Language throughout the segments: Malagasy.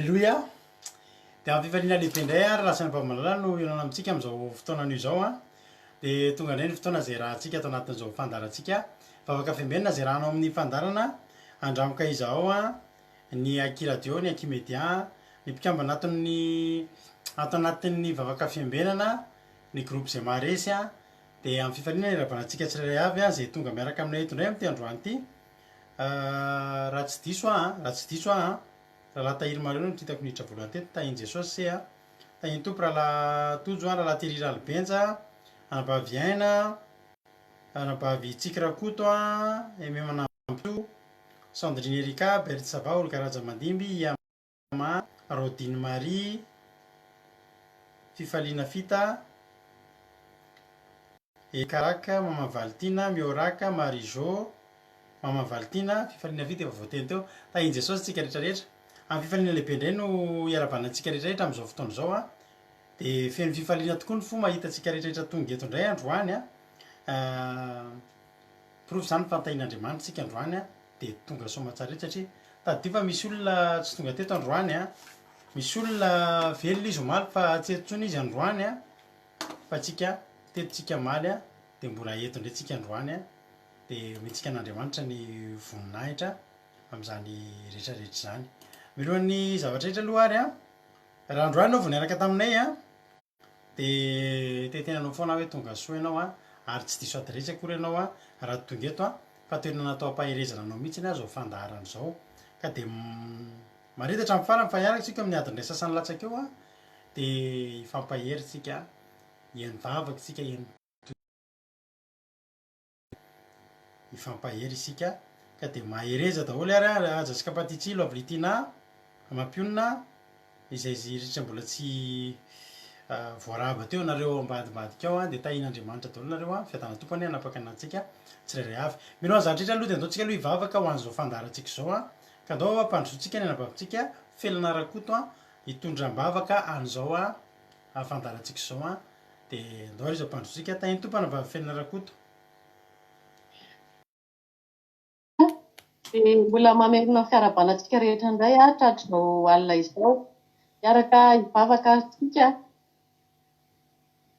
Aleloia! Dia amin'ny fifaliana lehibe indray ary lasa ny Mpamalala no hihaonana amintsika amin'izao fotoana anio izao an. Dia tonga indray ny fotoana izay rahantsika ato anatin'izao fandaharantsika. Vavaka fiambenana izay rahanao amin'ny fandaharana Andramoka Izahao an, ny Aky Radio, ny Aky Media, ny mpikambana aton'ny ato anatin'ny vavaka fiambenana, ny groupe izay maharesy an. Dia amin'ny fifaliana ny iarahabana antsika tsirairay avy an, izay tonga miaraka aminay eto indray amin'ity androany ity. Raha tsy diso aho an, raha tsy diso aho an, Rahalahy Tahiry Mario no hitako niditra voalohany teto, Tahin'i Jesosy se a, Tahin'ny Tompo Rahalahy Tojo an, Rahalahy Thierry Ralibenja, Anabavy Aina, Anabavy Tsiky Rakoto an, Aimé Manamboto, Sandrine Erika, Berthe Sava, Olga Rajamandimby, Iama, Raodine Marie, Fifaliana Fita, Ekaraka, Maman Valitiana, Mioraka, Marie Jo, Maman Valitiana, fifaliana vita efa voateny teo. Tahin'i Jesosy tsika rehetra rehetra. Amin'ny fifaliana lehibe indray no iarahabana antsika rehetra rehetra amin'izao fotoana izao an. Dia feno fifaliana tokoa ny fo mahita antsika rehetra rehetra tonga eto indray androany an. Porofo izany fa tahin'Andriamanitra isika androany an. Dia tonga soamatsara eto satria tadidio fa misy olona tsy tonga teto androany an. Misy olona velona izy omaly fa tsy eto intsony izy androany an. Fa tsika teto tsika omaly an, dia mbola eto indray tsika androany an, dia omentsika an'Andriamanitra ny voninahitra amin'izany rehetra rehetra izany. Mialohan'ny zavatra rehetra aloha ary an, raha androany ianao vao niaraka taminay an, dia te hiteny anao foana aho hoe tonga soa ianao an, ary tsy diso adiresy akory ianao an, raha tonga eto an, fa toerana natao hampaherezana anao mihitsy izao fandaharana izao, ka dia mahareta hatramin'ny farany fa hiaraka isika amin'ny adiny iray sasany latsaka eo an, Dia hifampahery tsika, hihaino vavaka isika, hihaino hifampahery isika ka dia mahereza daholo ary an, Haja sy Kapatitsilo, Avlitina, Mampionona, izay rehetra mbola tsy voarahaba teo nareo ambadimbadika ao an, dia tahian'Andriamanitra daholo nareo an, fiadanan'ny Tompo anie hanapaka antsika tsirairay avy. Mino an'izany rehetra aloha dia andao tsika aloha hivavaka ho an'izao fandaharantsika izao an, ka andao hampandrosoantsika ny anabavintsika Felana Rakoto an, Hitondra am-bavaka an'izao a fandaharantsika izao a, dia andao ary izy ampandrosotsika, Tahin'ny Tompo anabavy Felina Rakoto. Dia mbola mamerina ny fiarahabana antsika rehetra indray aho tratr'izao alina izao. Hiaraka hivavaka ary tsika.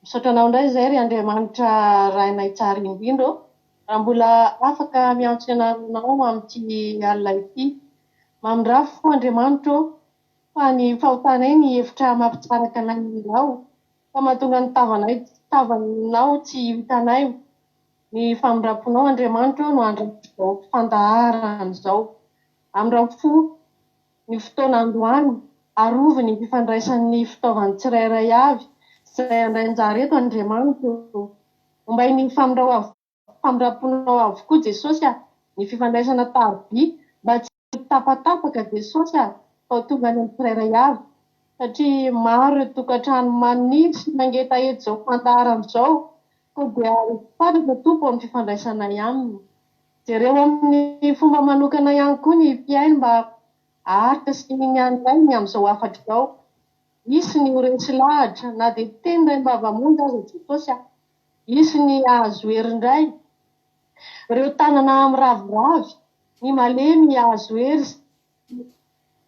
Misaotra anao indray izay ry Andriamanitra Rainay tsara indrindra ô, raha mbola afaka miantso ny anaranao amin'ity alina ity. Mamindrafo fo Andriamanitra ô, Fa ny fahotanay ny hevitra mampitsaraka anay aminao, ka mahatonga ny tavanay tavanao tsy ho hitanay. Ny famindram-ponao Andriamanitra ô no handrafitra izao fandaharana izao. Amindrao fo ny fotoana androany, arovy ny fifandraisan'ny fitaovan'ny tsirairay avy izay handray anjara eto Andriamanitra ô. Ombay ny famindrao famindram-ponao avokoa Jesosy a! Ny fifandraisana taroby mba tsy ho tapatapaka Jesosy a! Fa ho tonga any amin'ny tsirairay avy satria maro ireo tokantrano maniry sy mangetaheta izao fandaharana izao koa dia fatratra Tompo amin'ny fifandraisanay aminy. Jereo amin'ny fomba manokana ihany koa ny mpihaino mba haharitra sy ny handray ny amin'izao hafatra izao. Hisy ny ho resy lahatra na dia teny iraim-bava monja aza Jesosy a! Hisy ny hahazo hery indray. Ireo tanana miraviravy, ny malemy hahazo hery sy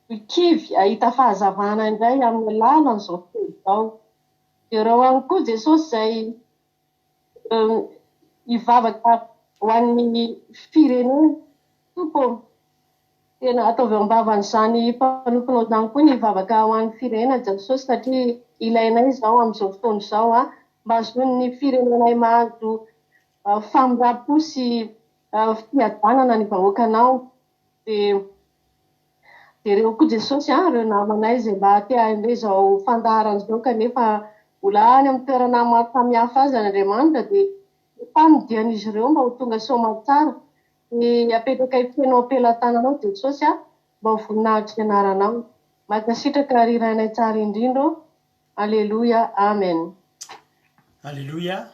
ny kivy hahita fahazavana indray amin'ny alalan'izao tontolo izao. Jereo ihany koa Jesosy izay hivavaka ho an'ny firenena. Tompo ô, tena ataovy eo am-bavan'izany mpanomponao izany koa ny hivavaka ho an'ny firenena Jesosy satria ilainay izao amin'izao fotoana izao mba hahazoan'ny firenenay mahazo famindram-po sy fiadanana ny vahoakanao. Dia jereo koa Jesosy ireo namanay izay mba te handre izao fandaharana izao kanefa mbola any amin'ny toerana maro samihafa azy any Andriamanitra dia tany ny dian'izy ireo mba ho tonga soamantsara Ny apetrakay feno am-pelatananao Jesosy a, mba ho voninahitry ny anaranao. Mankasitraka ry Rainay tsara indrindra ô. Aleloia Amen. Aleloia.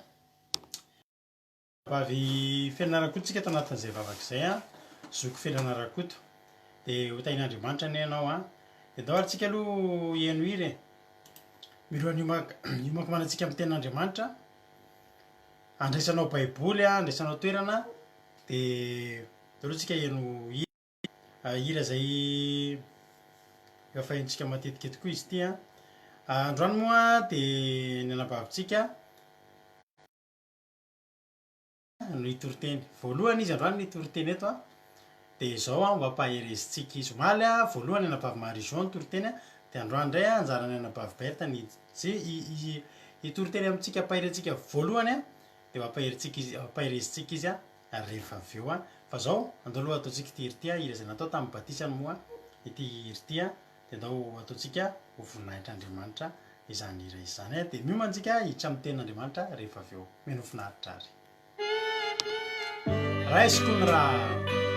Vavy Felana Rakoto tsika ato anatin'izay vavaka izay an, zoky Felana Rakoto. Dia ho tahin'Andriamanitra anie ianao an. Dia ndao ary tsika aloha hihaino hira e. Mialohan'ny hiomankomanantsika amin'ny tenin'Andriamanitra, andraisanao baiboly an, andraisanao toerana, Dia aleo tsika heno hira, hira izay Efa fahenontsika matetika tokoa izy ity an. Androany moa dia ny anabavintsika no hitoriteny. Voalohany izy androany no hitoriteny eto an. Dia izao an, ho ampaherezintsika izy. Omaly an, voalohany anabavy Marie Jo nitoriteny an, dia androany indray an, anjaran'ny anabavy Berthe ny hitoriteny amintsika, hampahery antsika voalohany an, dia ho ampaherintsika izy, ampaherezintsika izy an, rehefa avy eo an. Fa izao, andao aloha ataontsika ity hira ity an, hira izay natao tamin'ny batisany moa ity hira ity an, dia andao ataontsika ho voninahitr'Andriamanitra izany hira izany an, dia miomana isika hiditra amin'ny tenin'Andriamanitra rehefa avy eo. Mino finaritra ary. Raisiko ny ra.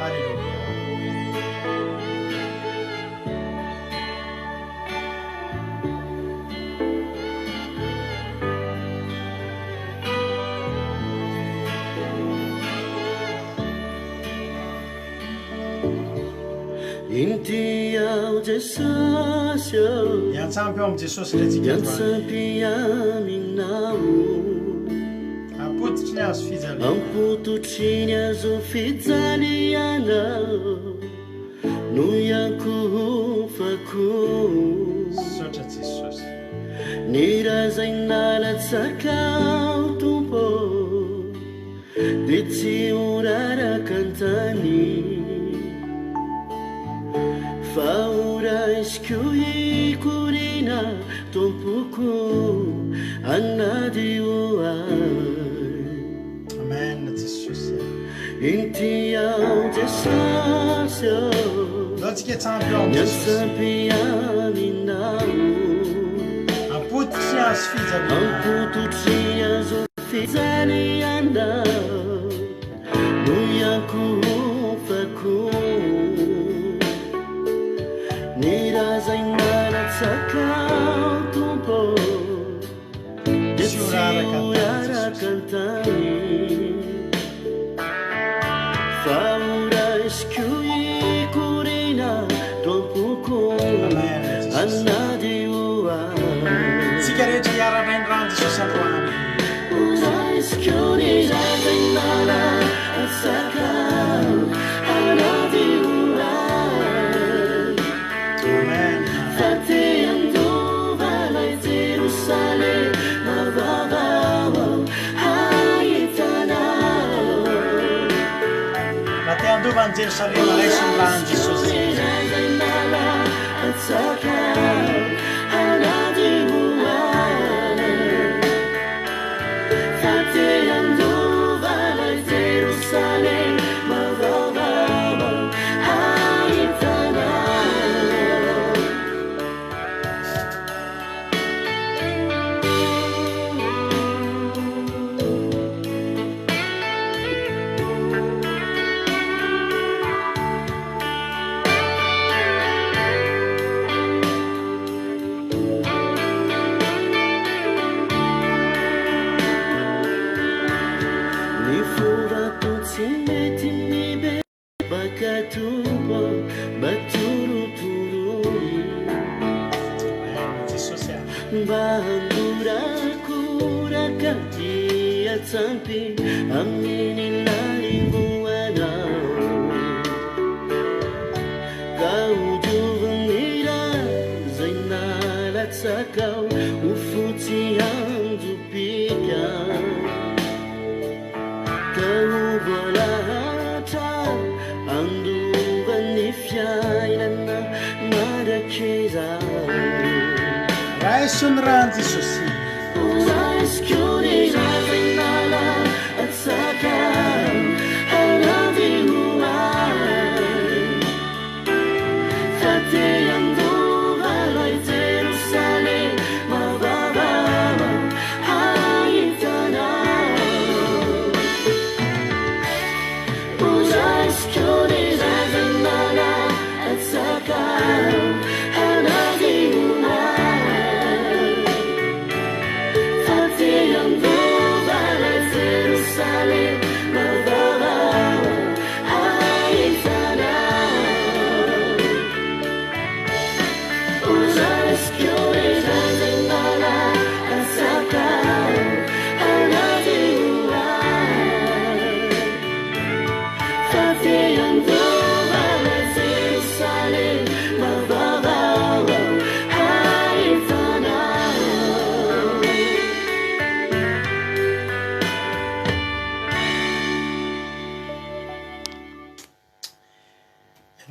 Haleloia. Inty aho Jesosy ô. Miantsampy ao amin'i Jesosy indray tsika androany. Miantsampy aminao. Ampototry ny hazo fijaliana. Ampototry ny hazo fijaliana no iankohofako. Misaotra Jesosy. Ny ra izay nalatsakao Tompo. Dia tsy ho raraka an-tany Fa ho raisiko hikoriana Tompoko anadio ahy. Amen Jesosy a. Inty aho Jesosy ô. Ndao tsika hitsampy ao amin'i Jesosy. Miantsampy aminao. Ampototry hazo fijaliana. Ampototry hazo Fijaliana no iankohofako. Ny ra izay nalatsakao Tompo dia Tsy ho tsy raraka ho an-tany raraka Jesosy. an-tany. Fa ho raisiko hikoriana Tompoko Amen Jesosy. anadio ahy. Tsika rehetra hiara-handray ny ran'i Jesosy androany. Amen. Raha te handova an'i Jerosalema, raiso ny ran'i Jesosy. Ny fomba tsy mety mibebaka Tompo mba torotoroy. Amen Jesosy a. Mba hangorakoraka hiatsampy amin'ny lalimboanao. Ka hodioviny ra izay nalatsakao ho fotsy anjopika. Ka ho voalahatra handova ny fiainana mandrakizay. Raiso ny ran'i Jesosy. Raisiko ny ra izay nalatsakao hanadio ahy. Fa te handova ilay Jerosalema vaovao hahitanao. Raisiko ny ra izay nalatsakao hanadio ahy. Fa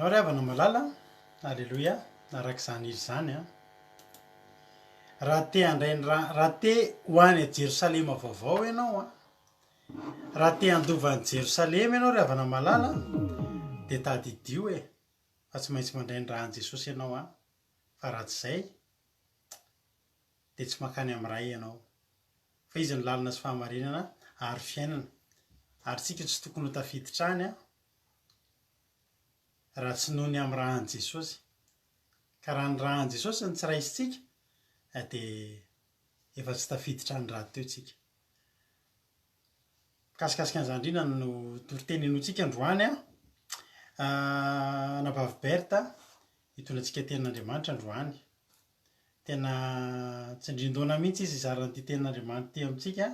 Ao ry havana malala, Aleloia, araka izany hira izany an. Raha te handray ny ra, raha te ho any Jerosalema vaovao ianao an, raha te handova an'i Jerosalema ianao ry havana malala, dia tadidio e, fa tsy maintsy mandray ny ran'i Jesosy ianao an, fa raha tsy izay, dia tsy mankany amin'ny Ray ianao. Fa Izy no lalana sy fahamarinana ary fiainana, ary tsika tsy tokony ho tafiditra any an, raha tsy noho ny amin'ny ràn'i Jesosy. Ka raha ny ràn'i Jesosy no tsy raisintsika dia efa tsy tafiditra any rahateo tsika. Mikasikasika an'izany indrindra no toriteny henointsika androany an. Anabavy Berthe hitondra antsika tenin'Andriamanitra androany. Tena tsindrin-doana mihitsy izy hizara an'ity tenin'Andriamanitra ity amintsika.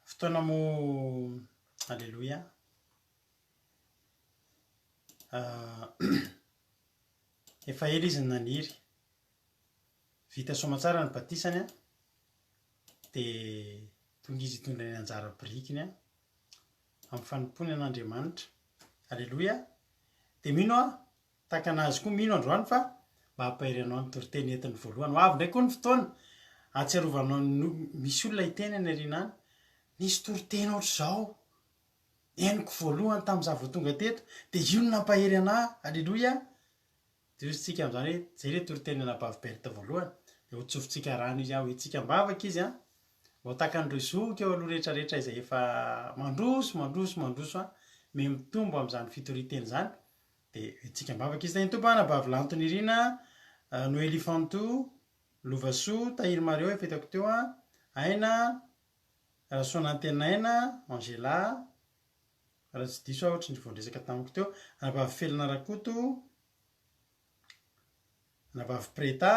Fotoana moa, Aleloia. Efa ela izy no naniry. Vita soamatsara ny batisany an, dia tonga izy hitondra ny anjara birikiny an, amin'ny fanompoany an'Andriamanitra. Aleloia. Dia mino aho, tahaka an'azy koa mino androany fa mba hampahery anao ny toriteny entiny voalohany. Ho avy indray koa ny fotoana ahatsiarovanao ny misy olona hiteny any aoriana any, nisy toriteny ohatr'izao. Henoko voalohany tamin'izaho vao tonga teto, dia io no nampahery anà, Aleloia! Dia hoy isika amin'izany hoe, izay ilay toritenin'i Anabavy Berthe voalohany, dia hotsofintsika rano izy an, hoentintsika am-bavaka izy an, mba ho takan'ireo zoky eo aloha rehetra rehetra izay efa mandroso, mandroso, mandroso an, miha mitombo amin'izany fitorian-teny izany, dia hoentintsika am-bavaka izy. Tahin'ny Tompo an, Anabavy Lanto Nirina, Noelie Fanto, Lovasoa, Tahiry Mario efa hitako teo an, Aina, Rasoanantenaina Angela, raha tsy diso aho ohatry ny vao niresaka tamiko teo, Anabavy Felina Rakoto, Anabavy Preta,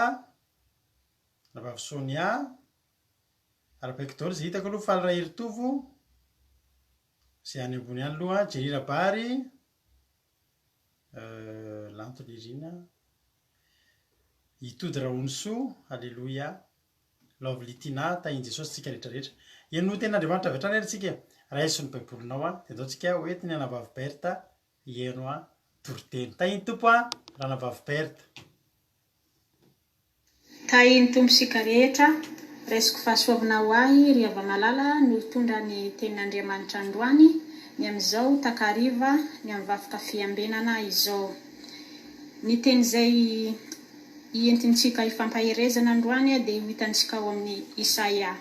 Anabavy Sonia, Arabaiko daholo izay hitako aloha, Faly Raheritovo, izay any ambony any aloha, Jerry Rabary, Lanto Nirina, Itody Rahonisoa, Aleloia. Lovely Tina, tahin'i Jesosy tsika rehetra rehetra. Henoy tenin'Andriamanitra avy hatrany ary tsika e. Raiso ny baibolinao an, dia andao tsika ho entin'ny anabavy Berthe hihaino an toriteny. Tahin'ny Tompo an, ranabavy Berthe. Tahin'ny Tompo isika rehetra. Raisiko fahasoavana ho ahy ry hava-malala no hitondra ny tenin'Andriamanitra androany, ny amin'izao takariva, ny amin'ny vafoka fiambenana izao. Ny teny izay Entintsika hifampaherezana androany dia ho hitantsika ao amin'ny Isaia.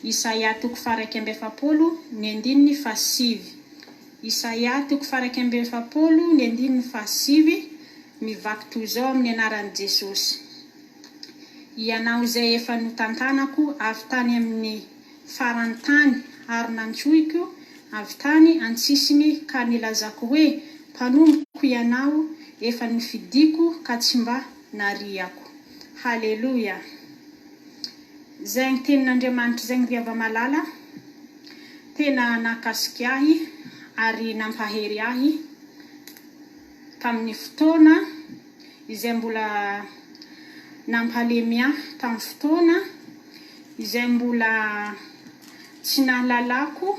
Isaia toko faha-41 ny andininy fahasivy. Isaia toko faha-41 ny andininy fahasivy, mivaky toy izao amin'ny anaran'i Jesosy, Ianao izay efa notantanako avy tany amin'ny faran'ny tany ary nantsoiko avy tany an-tsisiny ka nilazako hoe, Mpanompoko ianao, efa nofidiko ka tsy mba nariako. Haleloia! Zegny tenin'Andriamanitra zegny ry hava-malala, tena nahakasika ahy ary nampahery ahy tamin'ny fotoana izay mbola nampalemy ahy tamin'ny fotoana izay mbola tsy nahalalako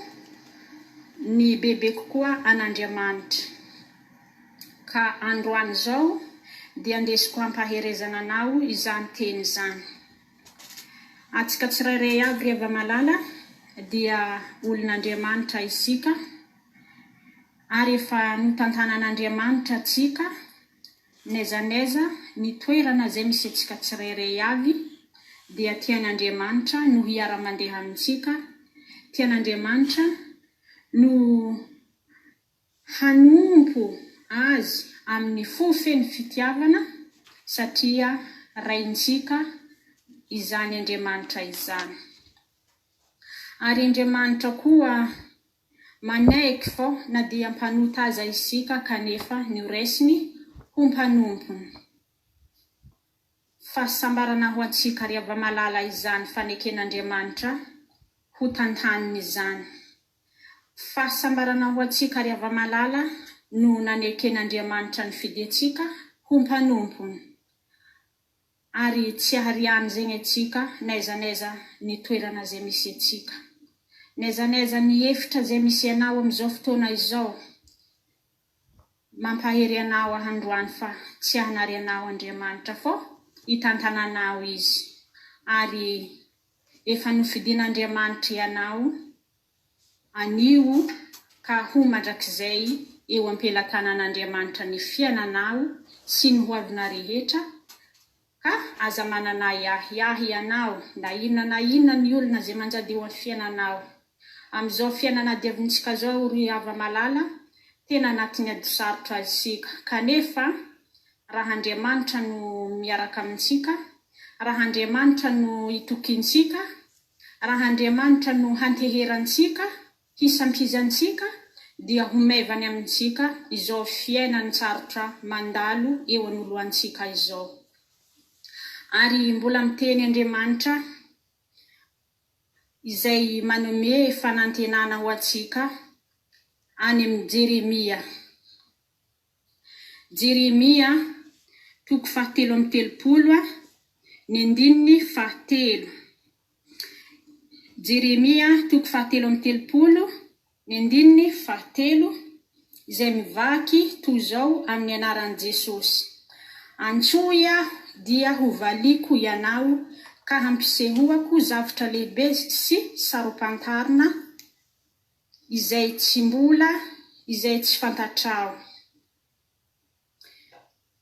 ny bebe kokoa an'Andriamanitra. Ka androany izao dia andesiko hampaherezana anao izany teny izany. Antsika tsirairay avy ry hava-malala dia olon'Andriamanitra isika ary efa notantanan'Andriamanitra antsika N'aiza n'aiza ny toerana izay misy antsika tsirairay avy dia tian'Andriamanitra no hiara-mandeha amintsika, tian'Andriamanitra no hanompo Azy amin'ny fo feno fitiavana satria Raintsika izany Andriamanitra izany. Ary Andriamanitra koa Manaiky fô na dia mpanota aza isika kanefa noraisiny ho mpanompony. Fahasambarana ho antsika ry hava-malala izany faneken'Andriamanitra ho tantaniny izany. Fahasambarana ho antsika ry hava-malala no naneken'Andriamanitra nifidy antsika ho mpanompony. Ary tsy hariany zegny antsika n'aiza n'aiza ny toerana zay misy antsika. N'aiza n'aiza ny efitra zay misy anao amin'izao fotoana izao. Mampahery anao aho androany fa tsy hanary anao Andriamanitra fô hitantana anao Izy ary efa nofidin'Andriamanitra ianao anio ka ho mandrakizay eo am-pelatanan'Andriamanitra ny fiainanao sy ny hoavinao rehetra ka aza manana ahiahy ianao na inona na inona ny olona izay manjady eo amin'ny fiainanao Amin'izao fiainana diavintsika izao ry hava-malala, tena anatin'ny ady sarotra isika. Kanefa, raha Andriamanitra no miaraka amintsika, raha Andriamanitra no itokiantsika, raha Andriamanitra no hanteherantsika, hisampizantsika, dia ho maivany amintsika izao fiainan-tsarotra mandalo eo anoloantsika izao. Ary mbola miteny Andriamanitra izay manome fanantenana ho antsika any amin'i Jeremia. Jeremia, toko fahatelo amby 30, ny andininy fahatelo. Jeremia, toko fahatelo amby 30, ny andininy fahatelo, izay mivaky toy izao amin'ny anaran'i Jesosy, Antsoy aho dia hovaliako ianao ka hampisehoako zavtra lehibe sy saro-pantarina izay tsy mbola izay tsy fantatrao.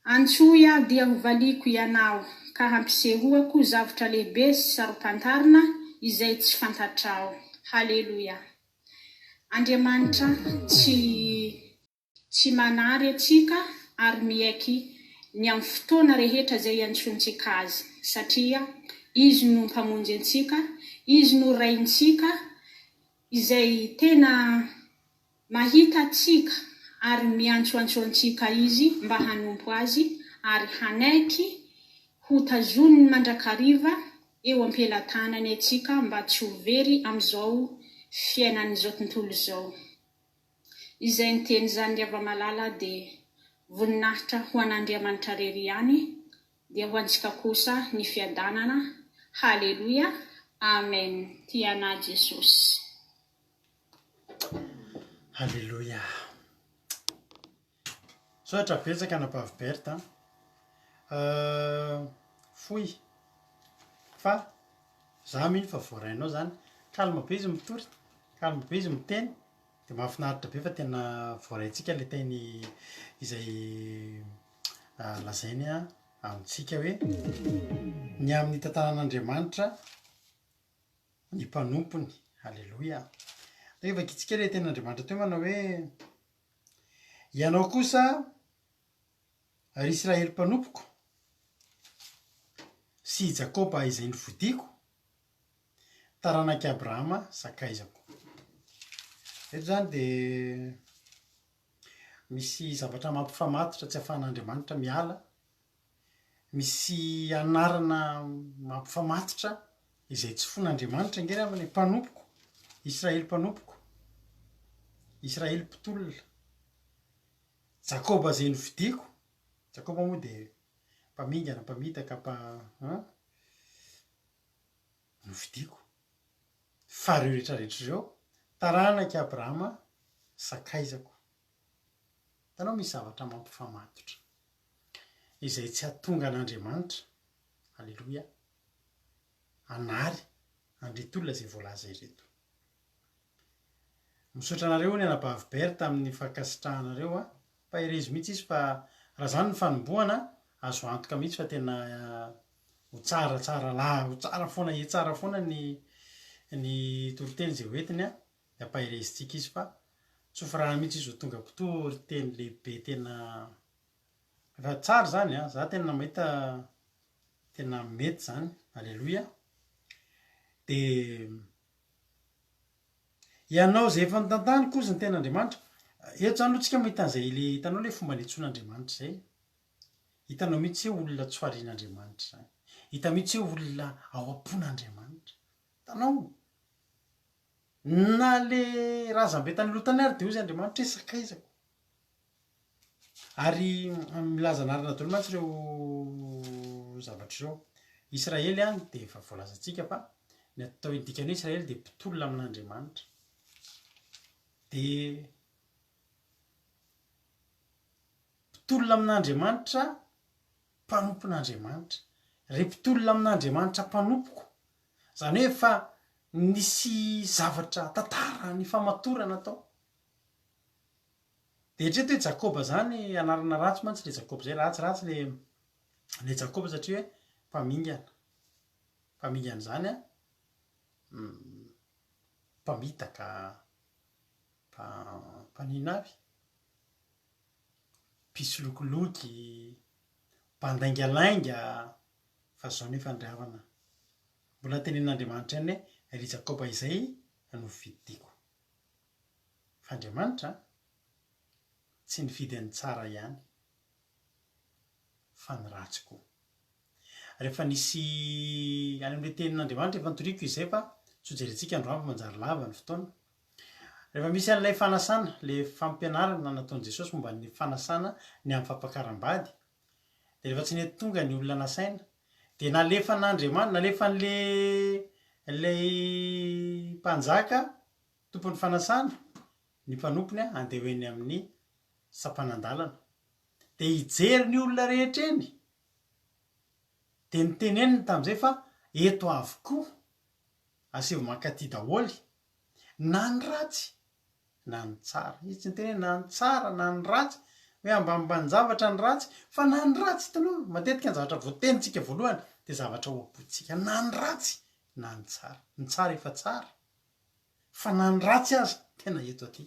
Antsoy aho dia hovaliako ianao ka hampisehoako zavtra lehibe sy saro-pantarina izay tsy fantatrao. Haleloia. Andriamanitra tsy tsy manary antsika ary miaiky ny amin'ny fotoana rehetra izay iantsoantsika Azy satria Izy no Mpamonjy antsika, Izy no Raintsika izay tena Mahita antsika ary miantsoantso antsika Izy mba hanompo Azy ary hanaiky ho tazoniny mandrakariva eo am-pelatanany antsika mba tsy ho very amin'izao fiainan'izao tontolo izao. Izay niteny izany ry hava-malala dia voninahitra ho an'Andriamanitra rery ihany dia ho antsika kosa ny fiadanana. Haleloia. Amen. Tia anà Jesosy. Alléluia. Misaotra betsaka anabavy Berthe a. Fohy fa za mino fa voarainao zany. Calme be izy mitory, calme be izy miteny, de mahafinaritra be fa tena voaraintsika le teny izay lazainy amintsika hoe ny amin'ny tantaran'Andriamanitra ny mpanompony. Aleloia. Dia vakintsika ilay tenin'Andriamanitra teo manao hoe, Ianao kosa, ry Israely mpanompoko, sy i Jakoba izay nofidiko, taranak'i Abrahama sakaizako. Eto izany dia misy zavatra mampifamatotra tsy ahafahan'Andriamanitra miala Misy anarana mampifamatotra izay tsy fon'Andriamanitra ange ry havana e, mpanompoko, Israely mpanompoko, Israely mpitolona, Jakoba izay nofidiko, Jakoba moa dia mpamingana, mpamitaka, mpa an, nofidiko, fa ireo rehetra rehetra ireo taranak'i Abrahama sakaizako. Hitanao misy zavatra mampifamatotra. Izay tsy hahatonga an'Andriamanitra, Aleloia, hanary an'ireto olona izay voalaza ireto. Misaotra anareo ny anabavy Berthe amin'ny fankasitrahanareo a. Ampaherezo mihitsy izy fa raha izany ny fanombohana, azo antoka mihitsy fa tena ho tsara tsara lahy, ho tsara foana, hitsara foana ny ny toriteny izay hoentiny a. Dia ampaherezintsika izy fa tsofy rano mihitsy izy ho tonga mpitory teny lehibe tena Efa tsara zany a, za tena mahita tena mety zany, aleloia. De ianao zay efa notantany kozy ny ten'Andriamanitra, eto zany aloha tsika mahita an'izay le hitanao le fomba niantsoan'Andriamanitra zay, hitanao mihitsy hoe olona tsy farihin'Andriamanitra zany, hita mihitsy hoe olona ao am-pon'Andriamanitra, hitanao? Na le razambe tany aloha tany ary de hozy Andriamanitra hoe sakaizako. Ary milaza anarana daholo mantsy ireo zavatra ireo. Israely dia efa voalazantsika fa ny atao hoe dikany hoe Israely dia mpitolona amin'Andriamanitra. Dia. mpitolona amin'Andriamanitra, mpanompon'Andriamanitra. Ry mpitolona amin'Andriamanitra mpanompoko. Izany hoe efa nisy zavatra, tantara nifamatorana tao. Dia eritrereto hoe Jakoba izany, anarana ratsy mantsy ilay Jakoba izay, ratsiratsy ilay ilay Jakoba satria hoe mpamingana. Mpamingana izany an, mpamitaka, mpaninona avy? Mpisolokoloky, mpandaingalainga, fa izao nefa ry havana, mbola tenenin'Andriamanitra ihany hoe ry Jakoba izay no fidiko. Fa Andriamanitra tsy nifidy ny tsara ihany fa ny ratsy koa. Rehefa nisy any amin'ilay tenin'Andriamanitra efa notoriko izay fa tsy hojerentsika androany fa manjary lava ny fotoana. Rehefa misy an'ilay fanasana, ilay fampianarana nataon'i Jesosy momba ny fanasana ny amin'ny fampakaram-bady, dia rehefa tsy nety tonga ny olona nasaina, dia nalefan'Andriamanitra, nalefan'ilay ilay mpanjaka tompon'ny fanasana, ny mpanompony handeha ho eny amin'ny sampanan-dalana. Dia hijery ny olona rehetra eny. Dia noteneniny tamin'izay fa eto avokoa, aseho mankaty daholo, na ny ratsy na ny tsara. Izy tsy niteny hoe na ny tsara na ny ratsy, hoe ambanimbani-javatra ny ratsy, fa na ny ratsy, hitanao, matetika ny zavatra voatenintsika voalohany dia zavatra ao am-pontsika, na ny ratsy na ny tsara. Ny tsara efa tsara, fa na ny ratsy aza tena eto aty.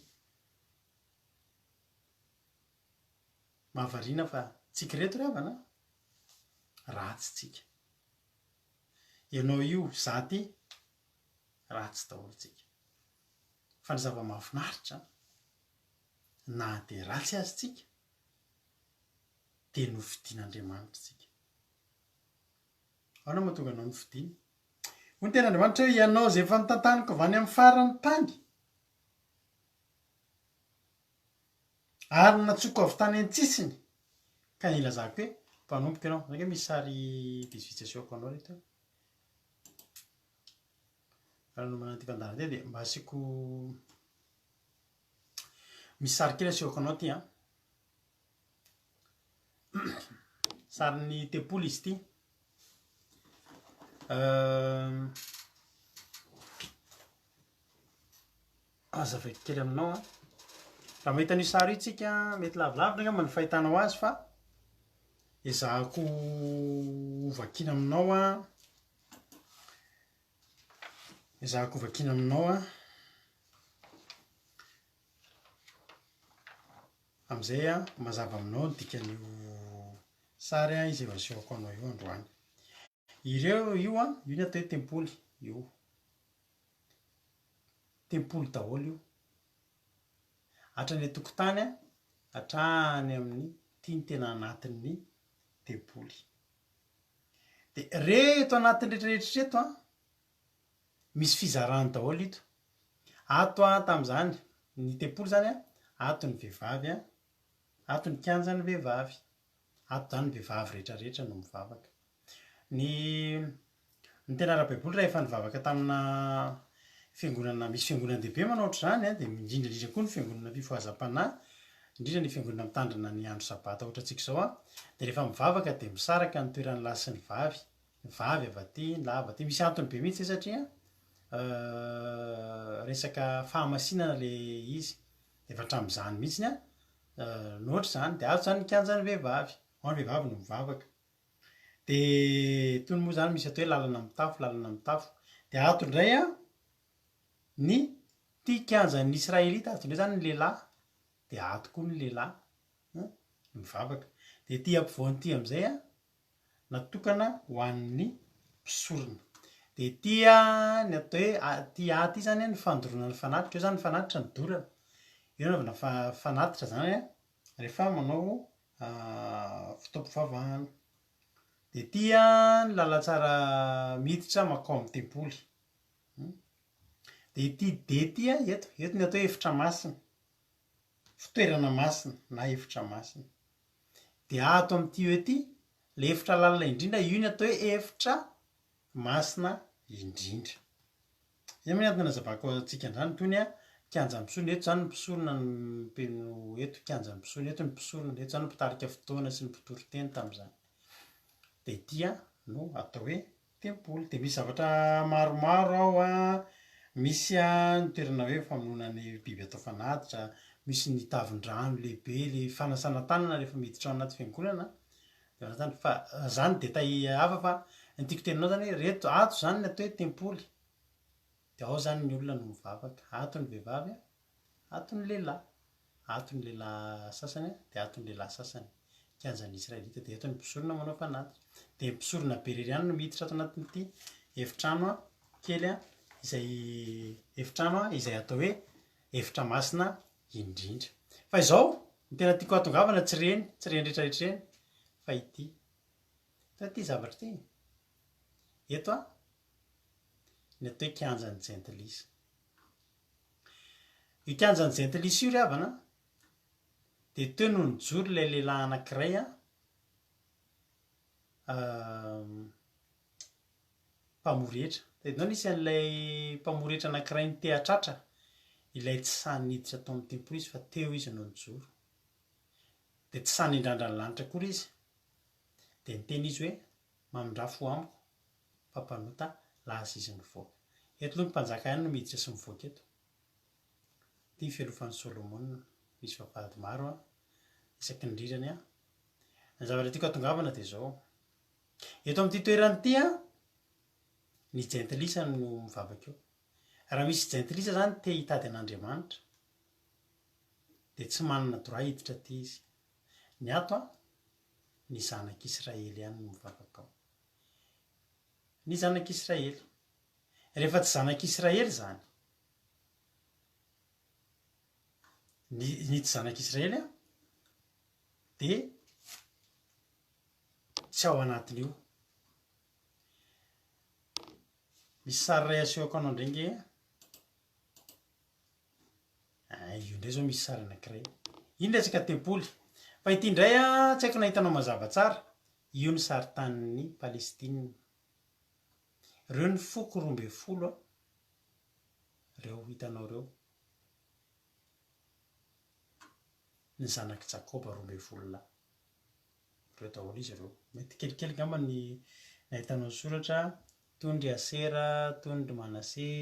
Mahavariana fa tsika ireto ry havana a, ratsy tsika. Ianao io, za ty, ratsy daholo tsika. Fa ny zava-mahafinaritra, na dia ratsy aza tsika, dia nofidin'Andriamanitra tsika. Ahoana mahatonga anao nofidiny? Hoy ny tenin'Andriamanitra hoe, Ianao izay efa notantaniko avy any amin'ny faran'ny tany, ary nantsoiko avy tany an-tsisiny, ka nilazako hoe, Mpanompoko ianao. Zany ange misy sary vitsivitsy asehoko anao reto. Raha nanomana an'ity fandaharana ity dia mba asiako misy sary kely asehoko anao ity an. Sarin'ny tempoly izy ity. Azavaiko kely aminao an. Raha mahita an'io sary io tsika, mety lavilavitra angamba ny fahitanao azy fa ezahako hovakiana aminao an. Ezahako hovakiana aminao an. Amin'izay an, mazava aminao ny dikan'io sary an izay asehoko anao io androany. Ireo io an, io ny atao hoe tempoly, io. Tempoly daholo io. Hatrany an-tokotany an, hatrany amin'ny, ity ny tena anatin'ny tempoly. Dia reto anatiny rehetra rehetra reto an, misy fizarany daholo ito. Ato an, tamin'izany, ny tempoly izany an, ato ny vehivavy an, ato ny kianjan'ny vehivavy. Ato izany ny vehivavy rehetra rehetra no mivavaka. Ny ny tena ara-baiboly raha efa nivavaka tamina fiangonana, misy fiangonan-dehibe manao ohatr'izany an, dia indrindra indrindra koa ny fiangonana fifohazam-panahy, indrindra ny fiangonana mitandrina ny andro sabata ohatrantsika izao an, dia rehefa mivavaka dia misaraka ny toeran'ny lahy sy ny vavy, ny vavy avy aty, ny lahy avy aty, misy antony be mihitsy izay satria resaka fahamasinana ilay izy, efa hatramin'izany mihitsiny an, no ohatr'izany, dia ato izany ny kianjan'ny vehivavy, ao ny vehivavy no mivavaka. Dia itony moa izany misy atao hoe lalana mitafo, lalana mitafo. Dia ato indray an, ny ity kianjan'ny Israelita, ato indray izany ny lehilahy, dia ato koa ny lehilahy no mivavaka. Dia ity ampovoany ity amin'izay an, natokana ho an'ny mpisorona. Dia ity an, ny atao hoe, ity A ity izany an, ny fandoroana ny fanatitra, eo izany ny fanatitra no dorana. Eo no anaovana fanatitra izany an, rehefa manao fotoam-pivavahana. Dia ity ny lalantsara miditra mankao amin'ny tempoly. Dia ity D ity eto, eto ny atao hoe efitra masina, fitoerana masina na efitra masina. Dia ato amin'ity E ity, ilay efitra lalina indrindra, io ny atao hoe efitra masina indrindra. Izay moa ny antony nanazavako antsika androany itony. Kianjan'ny mpisorona, eto izany ny mpisorona no eto kianjan'ny mpisorona, eto ny mpisorona, eto izany ny mpitarika fotoana sy ny mpitory teny tamin'izany. Dia ity no atao hoe tempoly. Dia misy zavatra maromaro ao an, misy ny toerana hoe famonoana ny biby atao fanatitra, misy ny tavin-drano lehibe, le fanasana tanana rehefa miditra ao anaty fiangonana, dia manao izany. Fa izany détail hafa fa ny tiako teneninao izany hoe reto, ato izany ny atao hoe tempoly. Dia ao izany ny olona no mivavaka. Ato ny vehivavy, ato ny lehilahy. Ato ny lehilahy sasany, dia ato ny lehilahy sasany. Kianjan'ny Israelita. Dia eto ny mpisorona manao fanatitra. Dia ny mpisorona be irery ihany no miditra ato anatin'ity efitrano kely izay efitrano izay atao hoe efitra masina indrindra. Fa izao, ny tena tiako hahatongavana tsy ireny, tsy ireny rehetra rehetra ireny, fa ity. Fa ity zavatra ity. Eto an, ny atao hoe kianjan'ny jentilisa. Io kianjan'ny jentilisa io ry havana dia teo no nijoro ilay lehilahy anankiray an, mpamory hetra. Tadidinao nisy an'ilay mpamory hetra anankiray niteha-tratra, ilay tsy sahy niditra tao amin'ny tempoly izy fa teo izy no nijoro. Dia tsy sahy nindrandra ny lanitra akory izy. Dia niteny izy hoe, Mamindrà fo amiko, fa mpanota lasa izy nivoaka. Eto aloha ny mpanjaka ihany no miditra sy mivoaka eto. Ity ny fialofan'i Solomona. Misy vavahady maro an, isaky ny rirany an. Ny zavatra tiako hatongavana dia izao. Eto amin'ity toerana ity an, ny jentilisa no mivavaka eo. Raha misy jentilisa izany te hitady an'Andriamanitra, dia tsy manana droit hiditra aty izy. Ny ato an, ny zanak'Israely ihany no mivavaka ao. Ny zanak'Israely. Rehefa tsy zanak'Israely izany, ny, ny tsy zanak'Israely an, dia tsy ao anatin'io. Misy sary iray asehoko anao indray nge. Ah, io indray zao misy sary anankiray. Iny resaka tempoly. Fa ity indray an, tsy haiko na hitanao mazava tsara. Io ny saritanin'i Palestine. Ireo ny foko 12 an. Ireo hitanao ireo. Ny zanak'i Jakoba 12 lahy. Ireo daholo izy ireo. Mety kelikely angamba ny nahitanao ny soratra, toy ny ry Asera, toy ny ry Manase,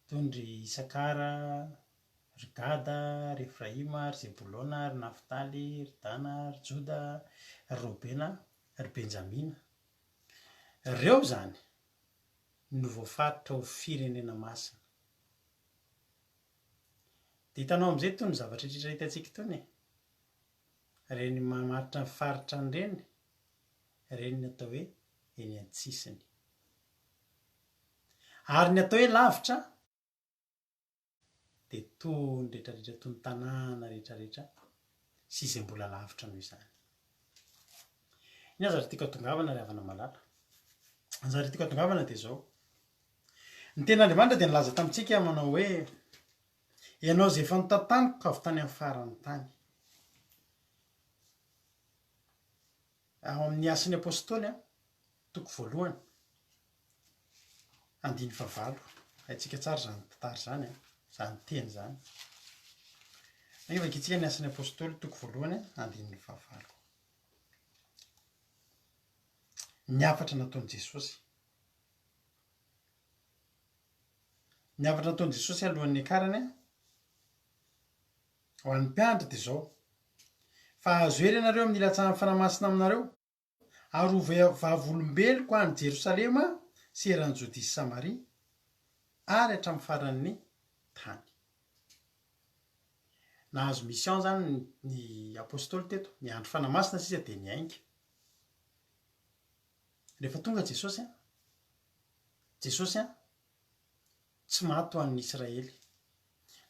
toy ny ry Isakara, ry Gada, ry Efraima, ry Zebolona, ry Naftaly, ry Dana, ry Joda, ry Robena, ry Benjamina. Ireo izany no voafaritra ho firenena masina. Dia hitanao amin'izay itony zavatra rehetra hitantsika itony e. Ireny mamaritra ny faritra an'ireny, ireny ny atao hoe eny an-tsisiny. Ary ny atao hoe lavitra dia tony rehetrarehetra, tony tanàna rehetrarehetra sy izay mbola lavitra noho izany. Inona zavatra tiako hatongavana ry havana malala? Ny zavatra tiako hatongavana dia izao. Ny tenin'Andriamanitra dia nilaza tamintsika manao hoe Ianao izay efa notantaniko avy tany amin'ny faran'ny tany. Ao amin'ny Asan'ny Apostoly, toko voalohany, andininy fahavalo. Haintsika tsara izany tantara izany, izany teny izany. Ange vakintsika ny Asan'ny Apostoly, toko voalohany, andininy fahavalo. Ny hafatra nataon'i Jesosy. Ny hafatra nataon'i Jesosy alohan'ny niakarany ho an'ny mpianatra dia izao, Fa hahazo hery ianareo amin'ny hilatsahan'ny Fanahy Masina aminareo, ary ho vavolombeloko any Jerosalema sy eran'i Jodia sy Samaria ary hatramin'ny faran'ny tany. Nahazo mission izany ny apostoly teto, niandry Fanahy Masina sisa dia niainga. Rehefa tonga Jesosy, Jesosy an, tsy maty ho an'ny Israely,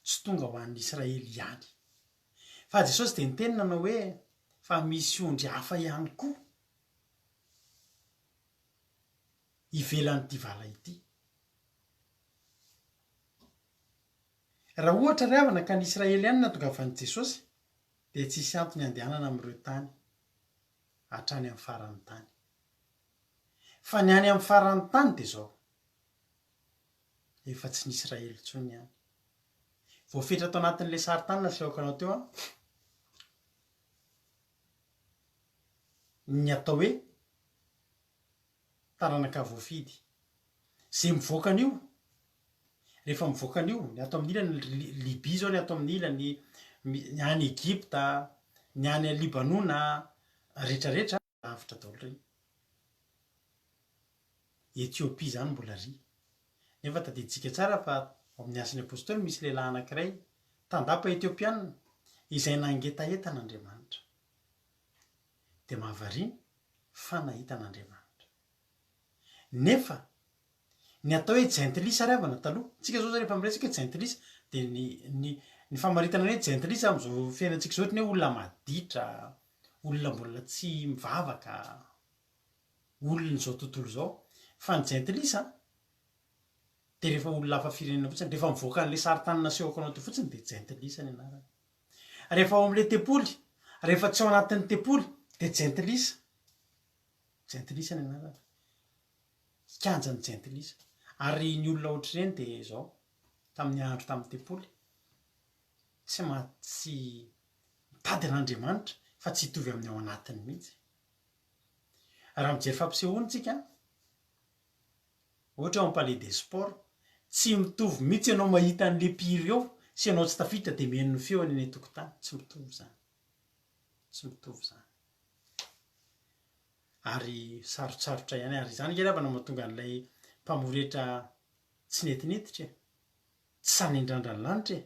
tsy tonga ho an'ny Israely ihany. Fa Jesosy dia niteny nanao hoe, fa misy ondry hafa ihany koa ivelan'ity vala ity. Raha ohatra ry havana ka ny Israely ihany no nahatongavan'i Jesosy, dia tsy hisy antony handehanana amin'ireo tany hatrany amin'ny faran'ny tany. Fa ny any amin'ny faran'ny tany dia izao, efa tsy ny Israely intsony ny any. Voafetra tao anatin'ilay sarintany nasehoko anao teo an, ny atao hoe taranaka voafidy. Izay mivoaka an'io, rehefa mivoaka an'io, ny ato amin'ny ilany, Libya izao ny ato amin'ny ilany, ny any Egypta, ny any Libanona, rehetra rehetra, lavitra daholo ireny. Ethiopie izany mbola ry. Nefa tadidintsika tsara fa ao amin'ny Asan'ny Apostoly misy lehilahy anankiray, tandapa Etiopiana, izay nangetaheta an'Andriamanitra. Dia mahavariana fa nahita an'Andriamanitra. Nefa ny atao hoe jentilisa ary havana taloha, tsika zao zao rehefa miresaka hoe jentilisa dia ny ny ny famaritana ny hoe jentilisa amin'izao fiainantsika izao ohatran'ny hoe olona maditra, olona mbola tsy mivavaka, olon'izao tontolo izao. Fa ny jentilisa dia rehefa olona hafa firenena fotsiny, rehefa mivoaka an'ilay sarintany nasehoko anao teo fotsiny dia jentilisa ny anarany. Rehefa ao amin'ilay tempoly, rehefa tsy ao anatin'ny tempoly dia jentilisa. Jentilisa ny anarany. Kianjan'ny jentilisa. Ary ny olona ohatr'ireny dia izao, tamin'ny andro tamin'ny tempoly, tsy ma- tsy mitady an'Andriamanitra fa tsy hitovy amin'ny ao anatiny mihitsy. Raha mijery fampisehoana tsika, ohatra ao amin'ny Palais des Sports, tsy mitovy mihitsy ianao mahita an'le mpihira eo sy ianao tsy tafiditra dia mihaino ny feony eny an-tokotany, tsy mitovy izany, tsy mitovy izany. Ary sarotsarotra ihany, ary izany ange ravana mahatonga an'ilay mpamoretra tsy nety niditra e, tsy sahy nindrandra ny lanitra e.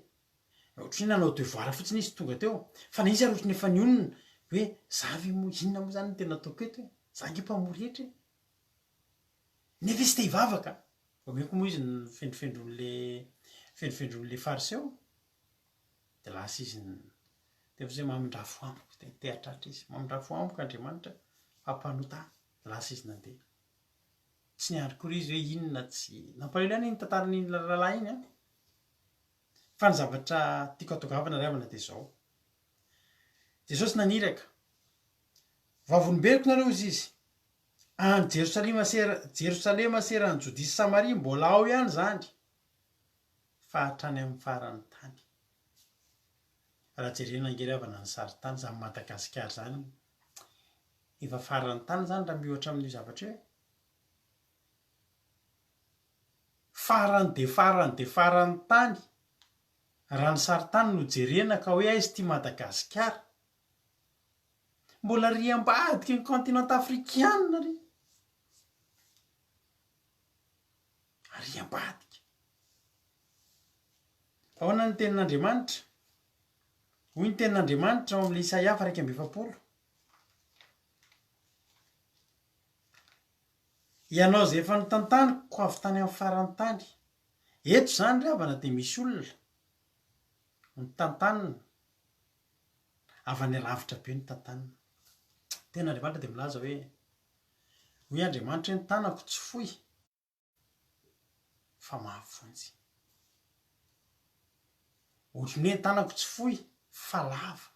Ohatran'ny hoe nanao devoir fotsiny izy tonga teo. Fa na izy ary ohatran'ny efa nionona hoe za ve moa, inona moa zany no tena ataoko eto e? Za ange mpamory hetra e! Nefa izy te hivavaka. Vao mainka moa izy nofendrofendroin'le fendrofendroin'le fariseo. Dia lasa izy teo fotsiny hoe mamindrafo amiko, dia niteha-tratra izy. Mamindrafo amiko Andriamanitra fa mpanota aho. Dia lasa izy nandeha. Tsy niandry kory izy hoe inona tsy. Nampalahelo ihany iny tantaran'iny rahalahy iny an! Fa ny zavatra tiako hatongavana ry havana dia izao. Jesosy naniraka, Vavolombeloko nareo hozy izy, any Jerosalema sy Jerosalema sy eran'i Jodia sy Samaria mbola ao ihany izany, fa hatrany amin'ny faran'ny tany. Raha jerena ange ry havana ny sarintany, izany Madagasikara izany, efa faran'ny tany izany raha miohatra amin'io zavatra io e. Farany dia farany dia farany tany, raha ny sarintany no jerena ka hoe aiza ity Madagasikara? Mbola ry ambadiky ny continent afrikana ry. Ary ambadika. Ahoana ny tenin'Andriamanitra? Hoy ny tenin'Andriamanitra ao amin'ilay Isaia faha 41. Ianao izay efa notantaniko avy tany amin'ny faran'ny tany. Eto izany ry havana dia misy olona notantanina, avy any alavitra be notantanina. Tena Andriamanitra dia milaza hoe, hoy Andriamanitra hoe ny tanako tsy fohy. fa mahavonjy. Ohatran'ny hoe ny tanako tsy fohy fa lava.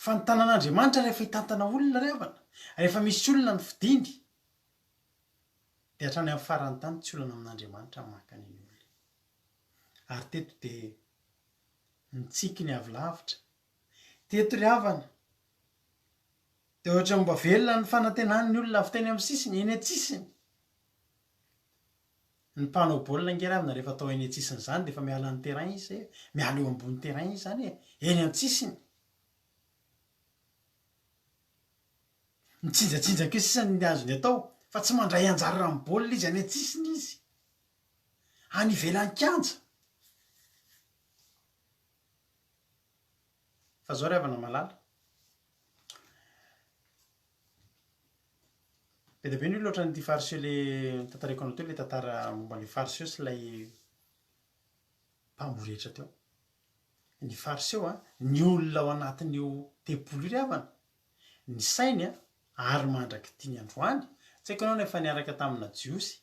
Fa ny tanan'Andriamanitra rehefa hitantana olona ry havana, rehefa misy olona ny fidiny, dia hatrany amin'ny faran'ny tany tsy olana amin'Andriamanitra ny maka an'iny olona iny. Ary teto dia nitsiky ny avy lavitra. Teto ry havana, Dia ohatran'ny mba velona ny fanantenan'ny olona avy teny amin'ny sisiny, eny an-tsisiny. Ny mpanao baolina ange ravina rehefa atao eny an-tsisiny izany dia efa miala ny terrain izy zay e, miala eo ambony terrain izy izany e, eny an-tsisiny. Mitsinjatsinjaka eo sisa ny azony atao fa tsy mandray anjara amin'ny baolina izy, any an-tsisiny izy, any ivelan'ny kianja. Fa zao ry havana malala, Be dia be ny olona ohatran'ity fariseo le notantaraiko anao teo, le tantara momba an'ilay fariseo sy ilay mpamoretra teo. Ny fariseo an, ny olona ao anatin'io tempoly io ry havana, ny sainy an, ary mandrak'ity ny androany, tsy haiko ianao na efa niaraka tamina jiosy,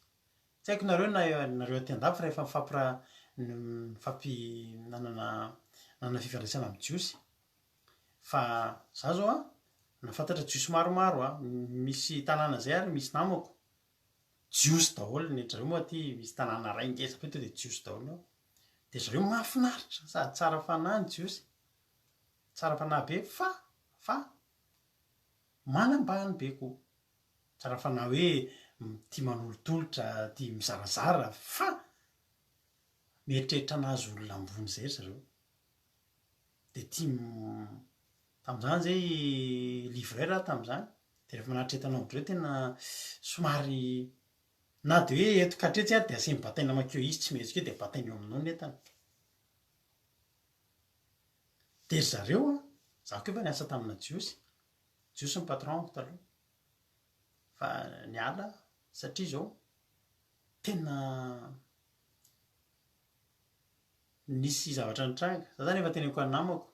tsy haiko nareo na nareo aty andafy raha efa nifampira- nifampi- nanana nanana fifandraisana amin'ny jiosy, Fa za zao an, nahafantatra jiosy maromaro an, misy tanàna zay ary misy namako, Jiosy daholo ny zareo moa aty misy tanàna iray ngeza be to dia jiosy daholo ao. Dia zareo mahafinaritra sady tsara fanahy ny jiosy. Tsara fanahy be fa fa manambany be koa. Tsara fanahy hoe tia manolotolotra, tia mizarazara fa mieritreritra an'azy olona ambony izay ry zareo. Dia tia tamin'izany izay livreur aho tamin'izany, dia rehefa manatitra entana ao amin-dreo tena somary na dia hoe eto ka hatretsy ary dia asiany bataina mankeo izy tsy mihetsika eo dia bataina eo aminao ny entana. Dia ry zareo an, za koa efa niasa tamina jiosy, jiosy ny patron-ko taloha, fa niala aho satria izao tena nisy zavatra nitranga, za zany efa teneniko an'ny namako,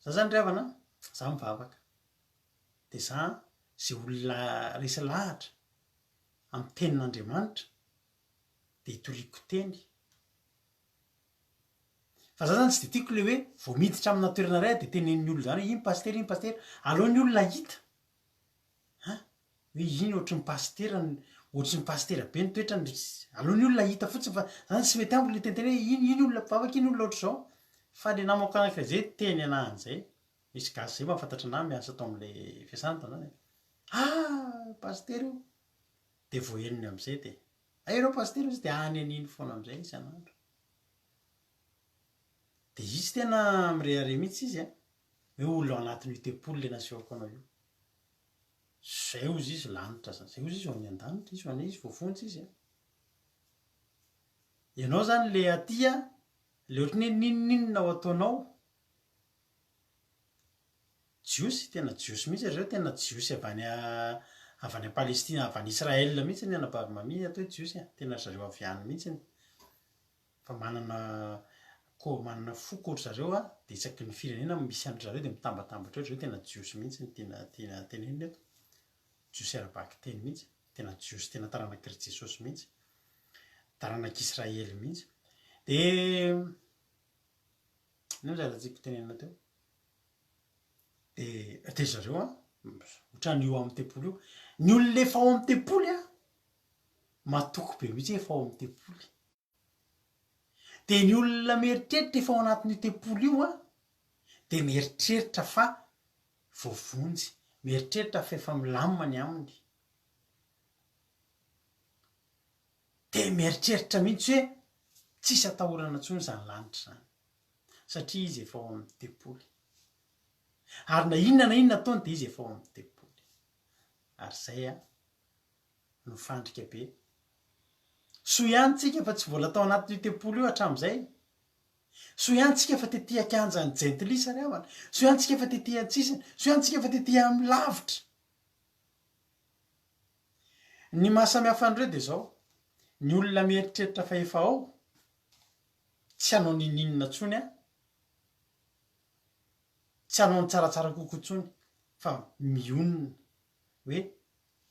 za zany ry havana an, za mivavaka, dia za ze olona resy lahatra amin'ny tenin'Andriamanitra dia itoriako teny, Fa za zany tsy de tiako le hoe vao miditra amina toerana iray aho de tenenin'ny olona zany hoe iny pasitera iny pasitera, aleo ny olona hahita an, hoe iny ohatry ny pasitera, ohatry ny pasitera be ny toetrany, aleo ny olona hahita fotsiny fa zany tsy mety amiko le teniteny hoe iny iny olona mpivavaka iny olona ohatr'izao, fa le namako anakiray zay niteny anah an'izay, misy gasy zay mahafantatra anah miasa tao amle fiasana tamin'izany e, ah pasitera io, de voahenony am'zay de hay ianao pasitera ozy de any an'iny foana am'zay isan'andro. Dia izy tena mirehareha mihitsy izy an, hoe olona ao anatin'io tempoly ilay nasehoko anao io. Zay hozy izy lanitra zany, zay hozy izy ao any an-danitra, izy ho any izy voavonjy izy an. Ianao zany le aty an, le ohatran'ny hoe n'inon'inona ao ataonao, Jiosy, tena Jiosy mihitsy ry zareo, tena Jiosy avy any avy any Palestina, avy any Israël mihitsy ny anabavy Mamie atao hoe Jiosy an, tena ry zareo avy any mihitsy. Fa manana ko manana foko ry zareo a, dia isaky ny firenena misy an-dry zareo dia mitambatambatra eo ry zareo, tena jiosy mihitsy no tiana tiana tenenina eto, jiosy ara-bakiteny mihitsy, tena jiosy tena taranak'i ry Jesosy mihitsy, taranak'i Israely mihitsy. Dia inona moa zavatra tiako tenenina teo? Dia dia zareo an, ohatran'ny io amin'ny tempoly io, ny olona efa ao amin'ny tempoly an, matoky be mihitsy hoe efa ao amin'ny tempoly. Dia ny olona mieritreritra efa ao anatin'io tempoly io an, dia mieritreritra fa voavonjy, mieritreritra fa efa milamina ny aminy. Dia mieritreritra mihitsy hoe tsisy atahorana intsony izany lanitra izany, satria izy efa ao amin'ny tempoly. Ary na inona na inona ataony dia izy efa ao amin'ny tempoly. Ary izay an, no fandrika be. Soa ihany tsika fa tsy mbola tao anatin'io tempoly io hatramin'izay. Soa ihany tsika fa tety an-kianjan'ny jentilisa ry havana. Soa ihany tsika fa tety an-tsisiny. Soa ihany tsika fa tety amin'ny lavitra. Ny maha samy hafa an'ireo dia izao, ny olona mieritreritra fa efa ao, tsy hanao n'inon'inona intsony an, tsy hanao ny tsaratsara kokoa intsony fa mionona hoe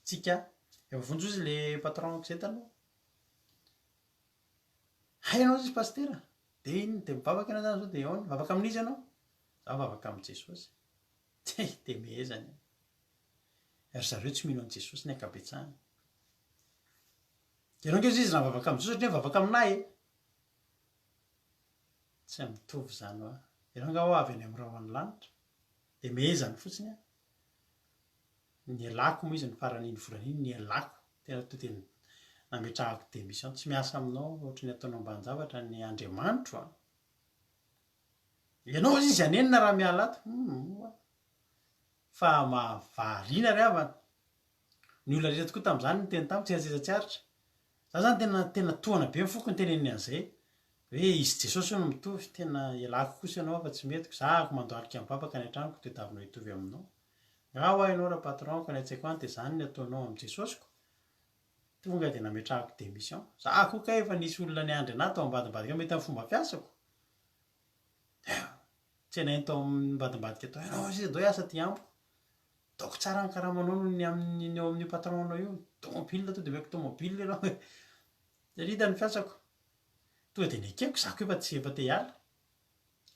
tsika efa vonjy ozy le patron-ko zay taloha, hay ianao ozy pasitera, de inona de mivavaka ianao zany zao de ahoana, mivavaka amin'iza ianao? Za mivavaka amin'i Jesosy, tsia de mehezany ry zareo tsy mino an'i Jesosy ny ankabetsahany, ianao nge ozy izy raha mivavaka amin'i Jesosy ohatran'ny hoe mivavaka aminà e, tsy mitovy zany hoa, ianao nga hoa avy any amin'ny rahona lanitra, de mehezany fotsiny an. Nialako moa izy ny faran'iny volana iny, nialako, tena to dia nametrahako démission, tsy miasa aminao ohatry ny ataonao ambanin-javatra ny Andriamanitro an! Ianao ozy izy hanenina raha miala ato, humm oa! Fa mahavariana ry havana, ny olona rehetra tokoa tamin'izany niteny tamiko, tsy seza tsy aritra, Za zany tena tena tohana be ny foko niteneniny an'izay hoe izy Jesosy hono mitovy, tena ialako kosa ianao fa tsy mety ko, za ako mandohalika mivavaka any an-tranoko tediavinao hitovy aminao. Nga hoa ianao ra patron ko any an-tsaiko any dia zany ny ataonao amin'i Jesosy ko? Tonga dia nametrahako démission. Za koa kay efa nisy olona niandry anah tao ambadimbadika ao mety amin'ny fomba fiasako. Tsenainy tao ambadimbadika tao, ianao sisa ndao hiasa aty amiko. Ataoko tsara ny karamanao noho ny amin'ny ny ao amin'io patron-nao io. Tomobile tonga dia omeko tomobile ianao e. Dia hita ny fiasako. Tonga dia nekeko, za koa efa tsy efa te hiala.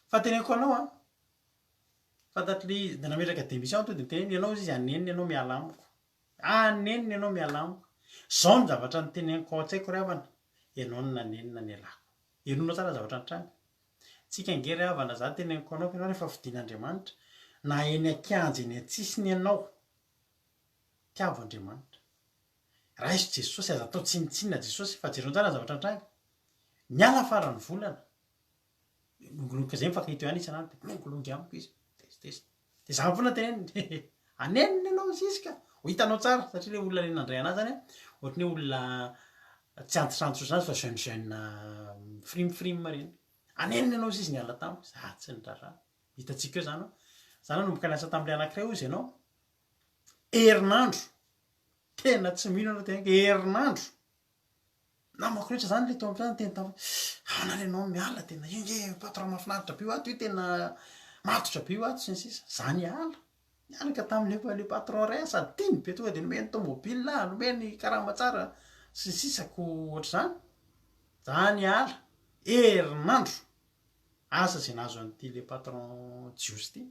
Fa teneniko anao an, fantatr'ilay izy, dia nametraka démission tonga dia niteneniny, ianao hozy izy hanenina ianao miala amiko. Hanenina ianao miala amiko. Zao ny zavatra noteneniko ao an-tsaiko ry havana, ianao no nanenina nialako. Henoinao tsara ny zavatra nitranga. Tsika ange ry havana, za teneniko anao fa ianao rehefa fidin'Andriamanitra, na eny an-kianja eny an-tsisiny ianao, tiavo Andriamanitra. Raiso Jesosy, aza atao tsinontsinona Jesosy, fa jereo tsara ny zavatra nitranga. Niala faran'ny volana. Milongilongy zay mifankahita eo ihany isan'andro dia milongilongy amiko izy, tezitezitra. Dia zany foana teneniny, hanenina ianao sisy ka, ho hitanao tsara satria ilay olona le nandray anazy zany an, ohatran'ny hoe olona tsy antitrantitra ohatr'izany fa jeune jeune mifirimfirim ireny. Hanenina ianao sisy niala tamiko, za tsy niraharaha. Hitantsika eo zany an. Za nanomboka niasa tamin'ilay anankiray hozy ianao, herinandro, tena tsy mino ianao teneniko, herinandro. Namako rehetra zany le tao am-piasana niteny tamiko hoe, ahoana ary ianao miala tena io nge patron mahafinaritra be io ato io tena matotra be io ato sy ny sisa, za niala, niaraka tamin'le le patron ray aho sady tiany be tonga de nomeny tomobile aho, nomeny karama tsara sy ny sisa ko ohatr'izany, za niala herinandro, asa ze nahazo an'ity le patron jiosy ty.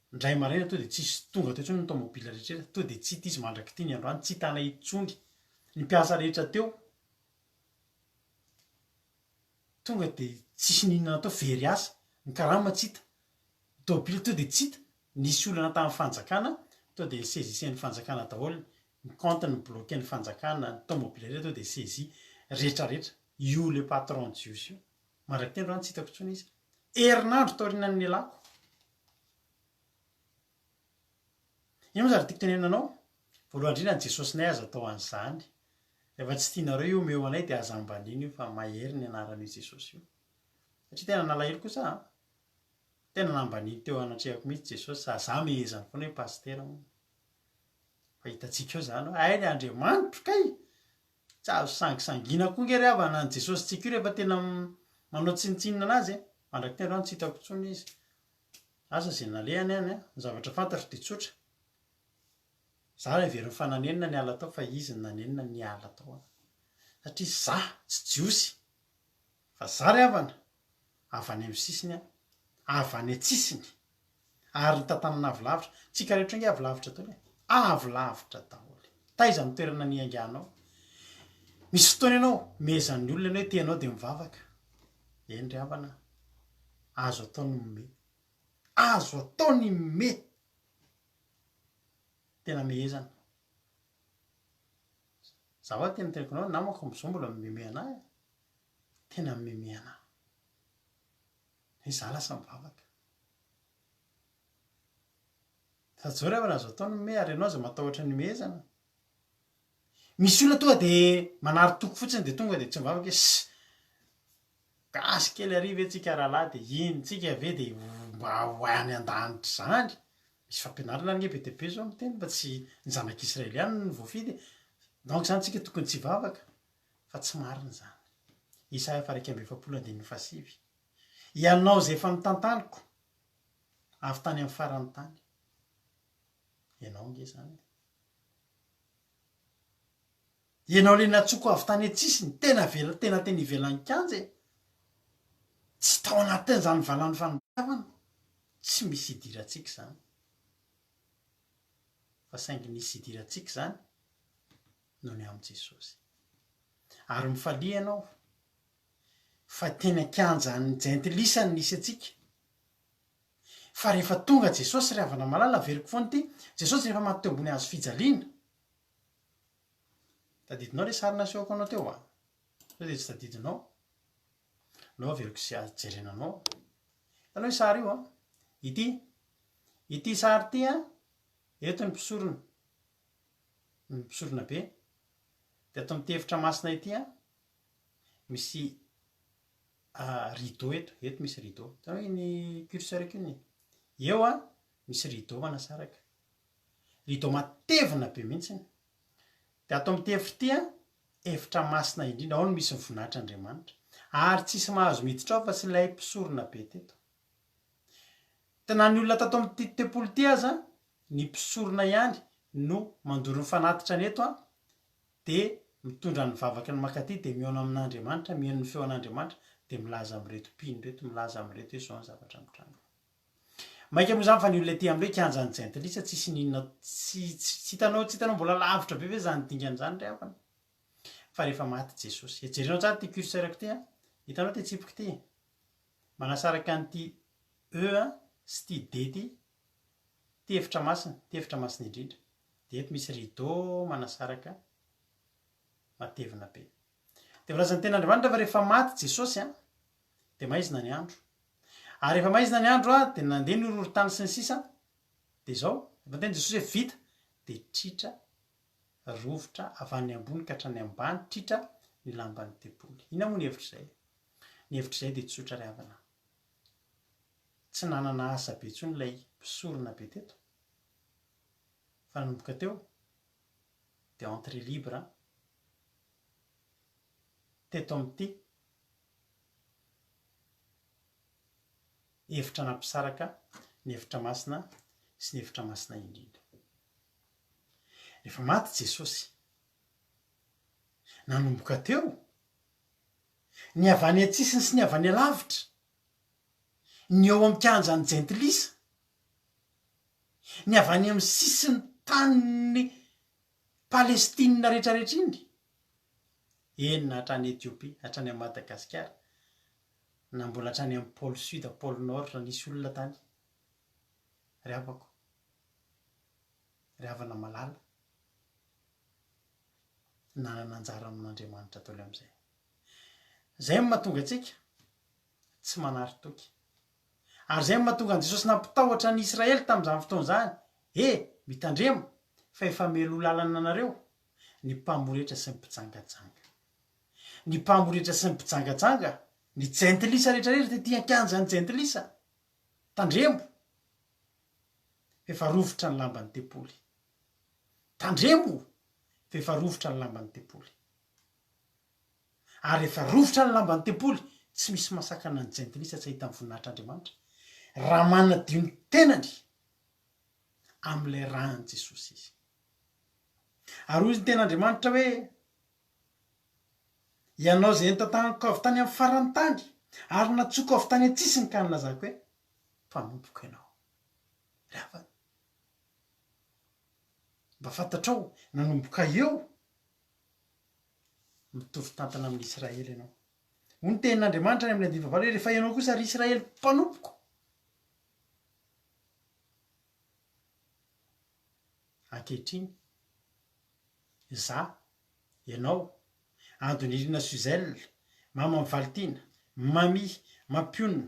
Indray maraina tonga dia tsisy tonga teo intsony ny tomobile rehetra rehetra, tonga dia tsy hita izy mandrak'ity ny androany, tsy hitanay intsony ny mpiasa rehetra teo, tonga dia tsisy n'inona natao, very asa, ny karama tsy hita, ny tomobile tonga dia tsy hita, nisy olana tamin'ny fanjakana, tonga dia ni-saisissent-n'ny fanjakana daholo, ny compte ni-bloquer-n'ny fanjakana, ny tomobile rehetra tonga dia saisie, rehetra rehetra, io le patron jiosy io, mandrak'ity androany tsy hitako intsony izy, herinandro taorianan'ny nialako. Inona moa zany tiako tenenina anao? Voalohany indrindra ny Jesosinay aza atao an'izany. Rehefa tsy tianareo io omeo anay dia aza ambaniana io fa mahery ny anaran'io Jesosy io. Satria tena nalahelo kosa aho an. Tena nambaniany teo anatrehako mihitsy Jesosy sa za mehezany foana hoe pasitera hono. Fa hitantsika eo zany hoe hay le Andriamanitro kay! Tsy azo sangisangiana koa nge ry havana ny Jesosintsika io rehefa tena manao tsinontsinona anazy e. Mandrak'ity androany tsy hitako intsony izy. Asa izay nalehany any an, ny zavatra fantatro dia tsotra, za heveriny fa nanenina niala tao fa izy no nanenina niala tao an, satria za tsy jiosy fa za ry havana avy any amin'ny sisiny an, avy any an-tsisiny ary ny tantanana avy lavitra, tsika rehetra ange avy lavitra daholo e, avy lavitra daholo, taiza ny toerana niainganao, misy fotoana ianao mehezan'ny olona ianao hoe te hanao dia mivavaka, eny ry havana an. Azo atao ny mime. Azo atao ny mime! Tena mehezana. Za hoa tena teneniko anao, namako amzao mbola mimeme anah e. Tena mimeme anah. Hoe za lasa mivavaka. Sady zao ry havana azo atao ny mime ary ianao aza matahotra ny himehezana. Misy olona tonga de manary toky fotsiny de tonga de tsy mivavaka hoe ss gasy kely ary ve tsika rahalahy de iny tsika ve de mba ho any an-danitra zany? Misy fampianarana anie be dia be zao miteny fa tsy ny zanak'Israely ihany no voafidy e! Donc zany tsika tokony tsy hivavaka fa tsy marina izany. Isaia faha 41 andininy fahasivy. Ianao izay efa notantaniko avy tany amin'ny faran'ny tany. Ianao ange izany e. Ianao le natsoko avy tany an-tsisiny, tena avela tena teny ivelan'ny kianja e! Tsy tao anatin'izany valan'ny fanondavana, tsy misy idirantsika izany. Fa saingy nisy idirantsika izany noho ny amin'i Jesosy. Ary mifalia ianao fa teny an-kianjan'ny jentilisa no nisy antsika. Fa rehefa tonga Jesosy ry havana malala, averiko foana ity, Jesosy rehefa maty teo ambony hazo fijaliana, tadidinao le sary nasehoko anao teo a? Sao dia tsy tadidinao? Aleo averiko sy jerena anao. Hitanao io sary io a? Ity, ity sary ity a, eto ny mpisorona, ny mpisorona be, dia ato amin'ity efitra masina ity a, misy rideau eto, eto misy rideau, hitanao iny curseur-ko iny? Eo an, misy rideau manasaraka, rideau matevina be mihitsy, dia ato amin'ity efitra ity an, efitra masina indrindra, ao no misy ny voninahitr'Andriamanitra, ary tsisy mahazo miditra ao fa tsy ilay mpisorona be teto. Na ny olona tato amin'ity tempoly ity aza, ny mpisorona ihany no mandoro ny fanatitra ny eto an, dia mitondra ny vavaky ny mankaty dia mihaona amin'Andriamanitra, mihaino ny feon'Andriamanitra dia milaza amin'ireto mpino ireto, milaza amin'ireto hoe izao ny zavatra mitranga. Maika moa izany fa ny olona ety amin'ny hoe kianjan'ny jentilisa tsisy n'inona tsy tsy hitanao tsy hitanao mbola lavitra be ve izany dingana izany ry havana? Fa rehefa maty Jesosy. E jerenao tsara ity curseur-ko ity an! Hitanao ity tsipiko ity? Manasaraka an'ity E sy ity D ity, ity efitra masina, ity efitra masina indrindra. Dia eto misy rideau manasaraka matevina be. Dia voalazan'ny tenin'Andriamanitra fa rehefa maty Jesosy an, dia maizina ny andro. Ary rehefa maizina ny andro an, dia nandeha ny horohorontany sy ny sisa, dia izao, rehefa niteny Jesosy hoe vita, dia tritra, rovitra avy any ambony ka hatrany ambany, tritra ny lamban'ny tempoly. Inona moa ny hevitr'izay? Ny hevitr'izay dia tsotra ry havana. Tsy nanana asa be intsony ilay mpisorona be teto, fa nanomboka teo dia entrée libre teto amin'ity efitra nampisaraka ny efitra masina sy ny efitra masina indrindra. Rehefa maty Jesosy, nanomboka teo, ny avy any an-tsisiny sy ny avy any alavitra, ny eo amin'ny kianjan'ny jentilisa, ny avy any amin'ny sisin'ny tanin'i Palestina rehetrarehetra iny, eny na hatrany Etiopia, hatrany amin'i Madagasikara, na mbola hatrany amin'ny pôle sud, pôle nord, nisy olona tany, ry havako, ry havana malala, nanana anjara amin'Andriamanitra daholo amin'izay. Izay no mahatonga antsika tsy manary toky. Ary izay no mahatonga an'i Jesosy nampitahotra ny Israely tamin'izany fotoana izany, He, mitandrema, fa efa mialoha lalana anareo ny mpamoretra sy ny mpijangajanga. Ny mpamoretra sy ny mpijangajanga, ny jentilisa rehetrarehetra tety an-kianjan'ny jentilisa. Tandremo, fa efa rovitra ny lamban'ny tempoly. Tandremo, fa efa rovitra ny lamban'ny tempoly. Ary rehefa rovitra ny lamban'ny tempoly, tsy misy mahasakana ny jentilisa tsy hahita ny voninahitr'Andriamanitra, raha manadio ny tenany amin'ilay ràn'i Jesosy izy. Ary hoy ny tenin'Andriamanitra hoe, Ianao izay notantaniko avy tany amin'ny faran'ny tany, ary nantsoiko avy tany an-tsisiny ka nilazako hoe, Mpanompoko ianao. Ry havana, mba fantatrao, nanomboka eo, Mitovy tantana amin'i Israely ianao. Hoy ny tenin'Andriamanitra any amin'ny andininy fahavalo hoe, Rehefa ianao kosa, ry Israely mpanompoko. Ankehitriny, izaho, ianao, Andonirina Suzelle, Mama Mivalitiana, Mamie, Mampionona,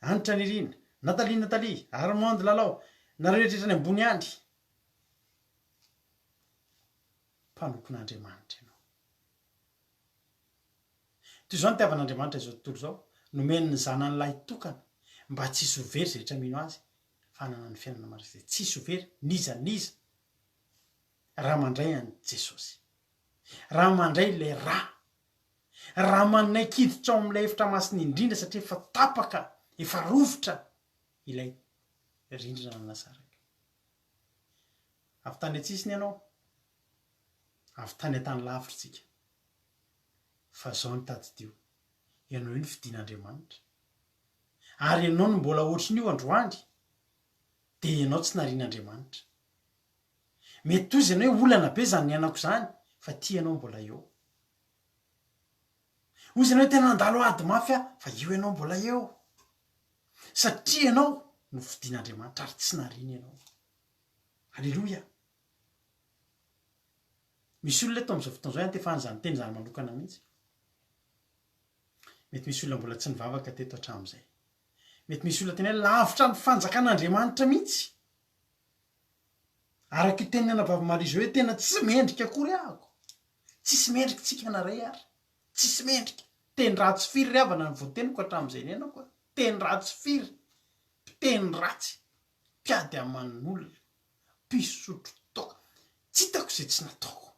Hanitra Nirina, Nathalie Nathalie, Armande Lalao, nareo rehetra any ambony any. Mpanompon'Andriamanitra ianao. Toy izao nitiavan'Andriamanitra izao tontolo izao, nomeny ny zanany lahy tokana mba tsy hisy ho very izay rehetra mino azy fa hanana ny fiainana mandrakizay. Tsy hisy ho very n'iza n'iza raha mandray an'i Jesosy. Raha mandray ilay ra Raha manaiky hiditra ao amin'ilay efitra masina indrindra satria efa tapaka, efa rovitra ilay rindrina nanasaraka. Avy tany an-tsisiny ianao, avy tany an-tany lavitra isika. Fa izao no tadidio, ianao io no fidin'Andriamanitra. Ary ianao no mbola ohatrin'io androany, dia ianao tsy narian'Andriamanitra. Mety toa izy ianao hoe olana be izany niainako izany, fa ity ianao mbola eo. Hoy izy ianao hoe tena nandalo ady mafy aho, fa io ianao mbola eo. Satria ianao no fidin'Andriamanitra ary tsy nariany ianao. Aleloia! Misy olona eto amin'izao fotoana izao iantefany izany teny izany manokana mihitsy. Mety misy olona mbola tsy nivavaka teto hatramin'izay. Mety misy olona tena hoe lavitra ny fanjakan'Andriamanitra mihitsy. Araka io tenin'ny anabavy Maria izao hoe tena tsy mendrika akory ahako. Tsisy mendrika tsika na ray ary. Tsisy mendrika. Teny ratsy firy ry havana no voateniko hatramin'izay niainako a. Teny ratsy firy. Mpiteny ratsy. Mpiady aman'olona. Mpisotro toaka. Tsy hitako izay tsy nataoko.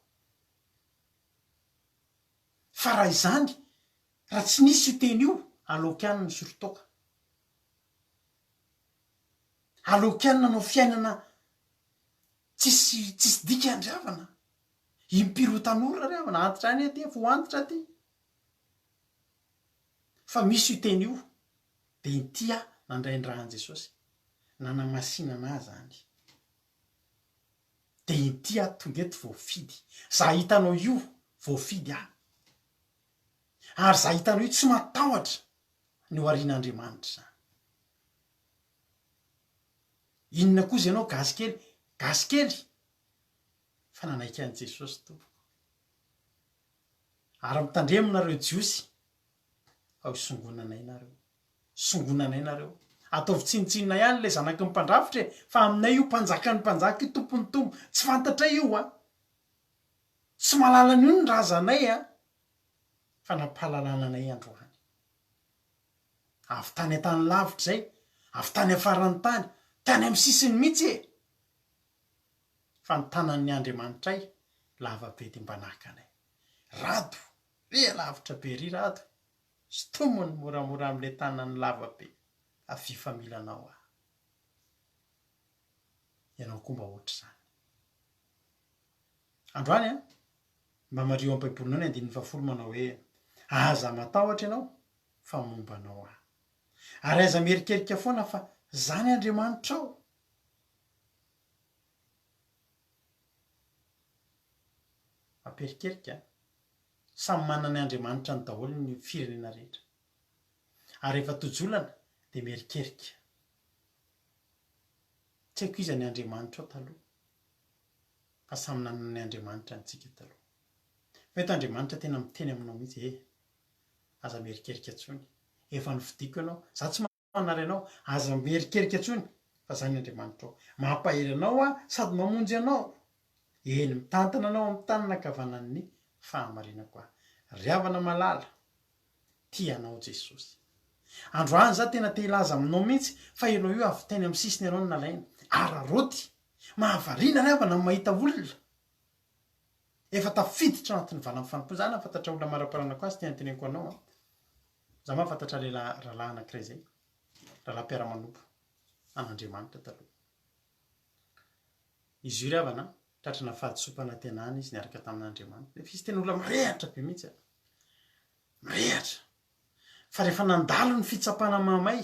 Fa raha izany, raha tsy nisy io teny io, aleoko ihany nisotro toaka. Aleoko ihany nanao fiainana tsisy tsisy dikany ry havana. Impiry ho tanora ry havana, antitra ihany aty, efa ho antitra aty. Fa misy io teny io. Dia inty aho nandray ny ràn'i Jesosy, nanamasinana ahy izany. Dia inty aho tonga eto voafidy. Za hitanao io, voafidy aho. Ary za hitanao io tsy matahotra ny ho arian'Andriamanitra izany. Inona koa ianao gasy kely? Gasy kely fa nanaiky an'i Jesosy tompoko. Ary mitandremo nareo jiosy fa ho songonanay nareo. Songonanay nareo. Ataovy tsinontsinona ihany ilay zanaky ny mpandrafitra e, fa aminay io mpanjakan'ny mpanjaka io, tompon'ny tompo. Tsy fantatray io a. Tsy mahalala an'io ny razanay a. Fa nampahalalana anay androany. Avy tany an-tany lavitra izay, avy tany afaran'ny tany, tany amin'ny sisiny mihitsy e! Fa ny tanan'ny Andriamanitray lava be dia mba naka anay. Rado, re lavitra be ry Rado, sintominy moramora amin'ilay tanany lava be, avia fa mila anao aho. Ianao koa mba ohatr'izany. Androany an, mba mariho amin'ny Baibolinao ny andininy fahafolo manao hoe, Aza matahotra ianao, fa momba anao aho. Ary aza mierikerika foana fa Izaho ny Andriamanitrao. Mampierikerika an! Samy manana ny Andriamanitrany daholo ny firenena rehetra. Ary rehefa tojo olana dia mierikerika. Tsy haiko iza ny Andriamanitrao taloha. Fa samy nanana ny Andriamanitrany tsika taloha. Fa eto Andriamanitra tena miteny aminao mihitsy eh! Aza mierikerika intsony. Efa nofidiko ianao. Za tsy manary anao. Aza mierikerika intsony fa za ny Andriamanitrao. Mampahery anao aho sady mamonjy anao. Eny, mitantana anao amin'ny tanana ankavanan'ny fahamarinako aho. Ry havana malala, tia anao Jesosy. Androany za tena te hilaza aminao mihitsy fa ianao io avy teny amin'ny sisiny ianao no nalaina. Araraoty. Mahavariana ry havana ny mahita olona efa tafiditra ao anatin'ny valan'ny fanompoana. Za nahafantatra olona maraparanako azy tena teneniko anao an. Za mahafantatra lehilahy rahalahy anankiray zay, rahalahy mpiara-manompo an'Andriamanitra taloha. Izy io ry havana, tratrana fahadisoam-panantenana izy niaraka tamin'Andriamanitra. Nefa izy tena olona mirehatra be mihitsy an. Mirehatra. Fa rehefa nandalo ny fitsapana mahamay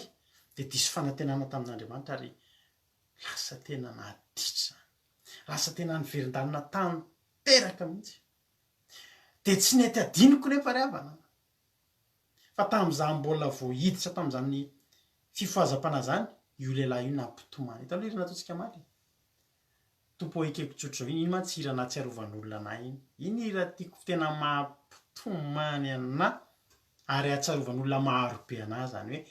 dia diso fanantenana tamin'Andriamanitra ary lasa tena naditra izany. Lasa tena niverin-dalana tanteraka mihitsy. Dia tsy nety adinoko nefa ry havana fa tamin'izaho mbola vao hiditra tamin'izany fifohazam-panahy izany, io lehilahy io nampitomany. Hitanao ilay hira nataontsika omaly? Tompo ô ekeko tsotra izao. Iny mantsy hira nahatsiarovan'olona anah iny. Iny hira tiako tena mampitomany anah ary ahatsiarovan'olona maro be anah izany hoe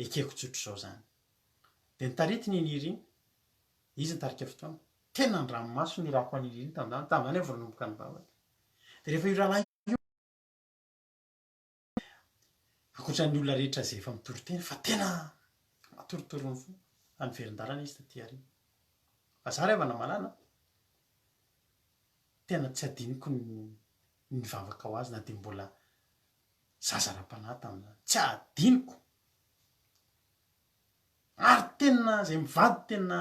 ekeko tsotra izao izany. Dia notaritiny iny hira iny. Izy nitarika fotoana. Tena an-dranomaso ny nirako an'iny hira iny tamin'izany. Tamin'izany aho vao nanomboka nivavaka. Dia rehefa io rahalahy io, ankoatra ny olona rehetra izay efa mitory teny, fa tena matoritory ny fo, fa niverin-dalana izy taty aoriana. Fa za ry havana malala, tena tsy adinoko ny nivavaka ho azy na dia mbola zaza ara-panahy tamin'izany. Tsy adinoko. Ary tena izay mivady tena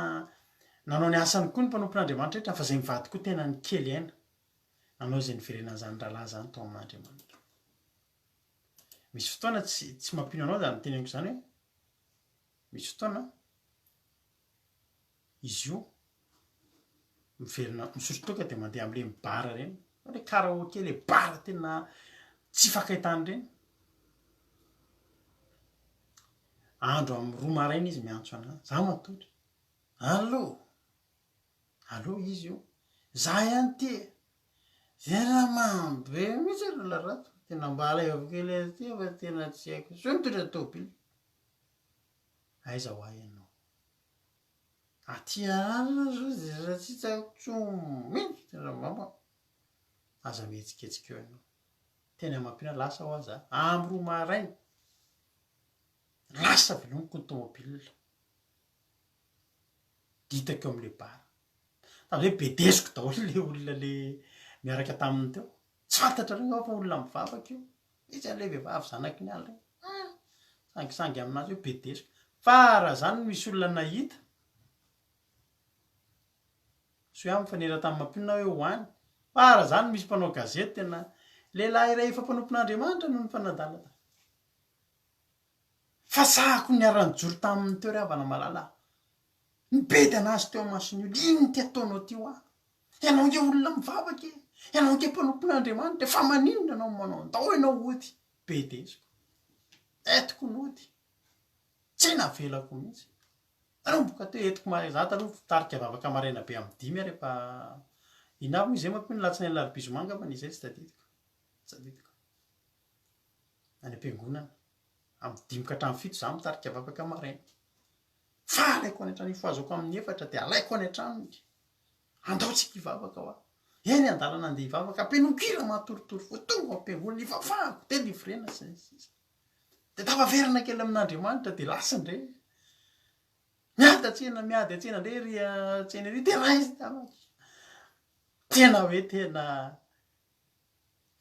nanao ny asany koa ny mpanompon'Andriamanitra rehetra fa izay mivady koa tena nikely aina nanao izay niverenan'izany rahalahy izany tao amin'Andriamanitra. Misy fotoana tsy tsy mampino anao izany teneniko izany hoe misy fotoana izy io miverina misotro toaka dia mandeha amin'ilay bar ireny, ilay karaoke, ilay bar tena tsy ifankahitana ireny. Andro amin'ny roa maraina izy miantso anah, za matory. Allô! Allô izy io, za ihany ty e! Tena mamy be mihitsy ry larato, tena mba alaivo kely aty fa tena tsy haiko intsony ty le tôbily. Aiza hoa ianao? Aty alina zao dia tena tsy hitako intsony mihitsy, tena mama. Aza mihetsiketsika eo ianao. Tena mampino ahy, lasa hoa za, amin'ny roa maraina. Lasa velomiko ny tomobile. Ditako eo amin'ilay bar. Tamin'izay bedesiko daholo ilay olona le miaraka taminy teo. Tsy fantatrareo angamba fa olona mivavaka io. Iza ilay vehivavy zanaky ny alina io? Ah! Sangisangy aminazy io bedesiko. Fa raha zany misy olona nahita, Tsy hoe mifanera tamin'ny mampionona aho hoe ho any. Fa raha izany misy mpanao gazety tena lehilahy iray efa mpanompon'Andriamanitra no nifanadala taminy. Fa sahako niara-nijoro taminy teo ry havana malala a! Nibedy anazy teo imason'ny olona, inona ity ataonao ity hoa? Ianao ange olona mivavaka e! Ianao ange mpanompon'Andriamanitra e! Fa maninona ianao no manao andao ianao hody? Bedesiko. Entiko nody. Tsy navelako mihitsy. Nanomboka teo entiko maraina, za taloha mpitarika vavaka maraina be amin'ny dimy aho rehefa inona avy moa izay manko ny alatsinainy alarobia zoma angambany izay tsy tadidiko. Tsy tadidiko. Any am-piangonana. Amin'ny dimy ka hatramin'ny fito za mitarika vavaka maraina. Fa alaiko any an-trano, ifohazako amin'ny efatra dia alaiko any an-tranony. Andao tsika hivavaka hoa. Eny an-dalana andeha hivavaka, ampianoko hira mahatoritory fo, tonga ao am-piangonana, ivavahako, delivrena sy ny sisa. Dia tafaverina kely amin'Andriamanitra dia lasa indray. Miady an-tsena, miady an-tsena indray ery an-tsena ery, dia raisina. Tena hoe tena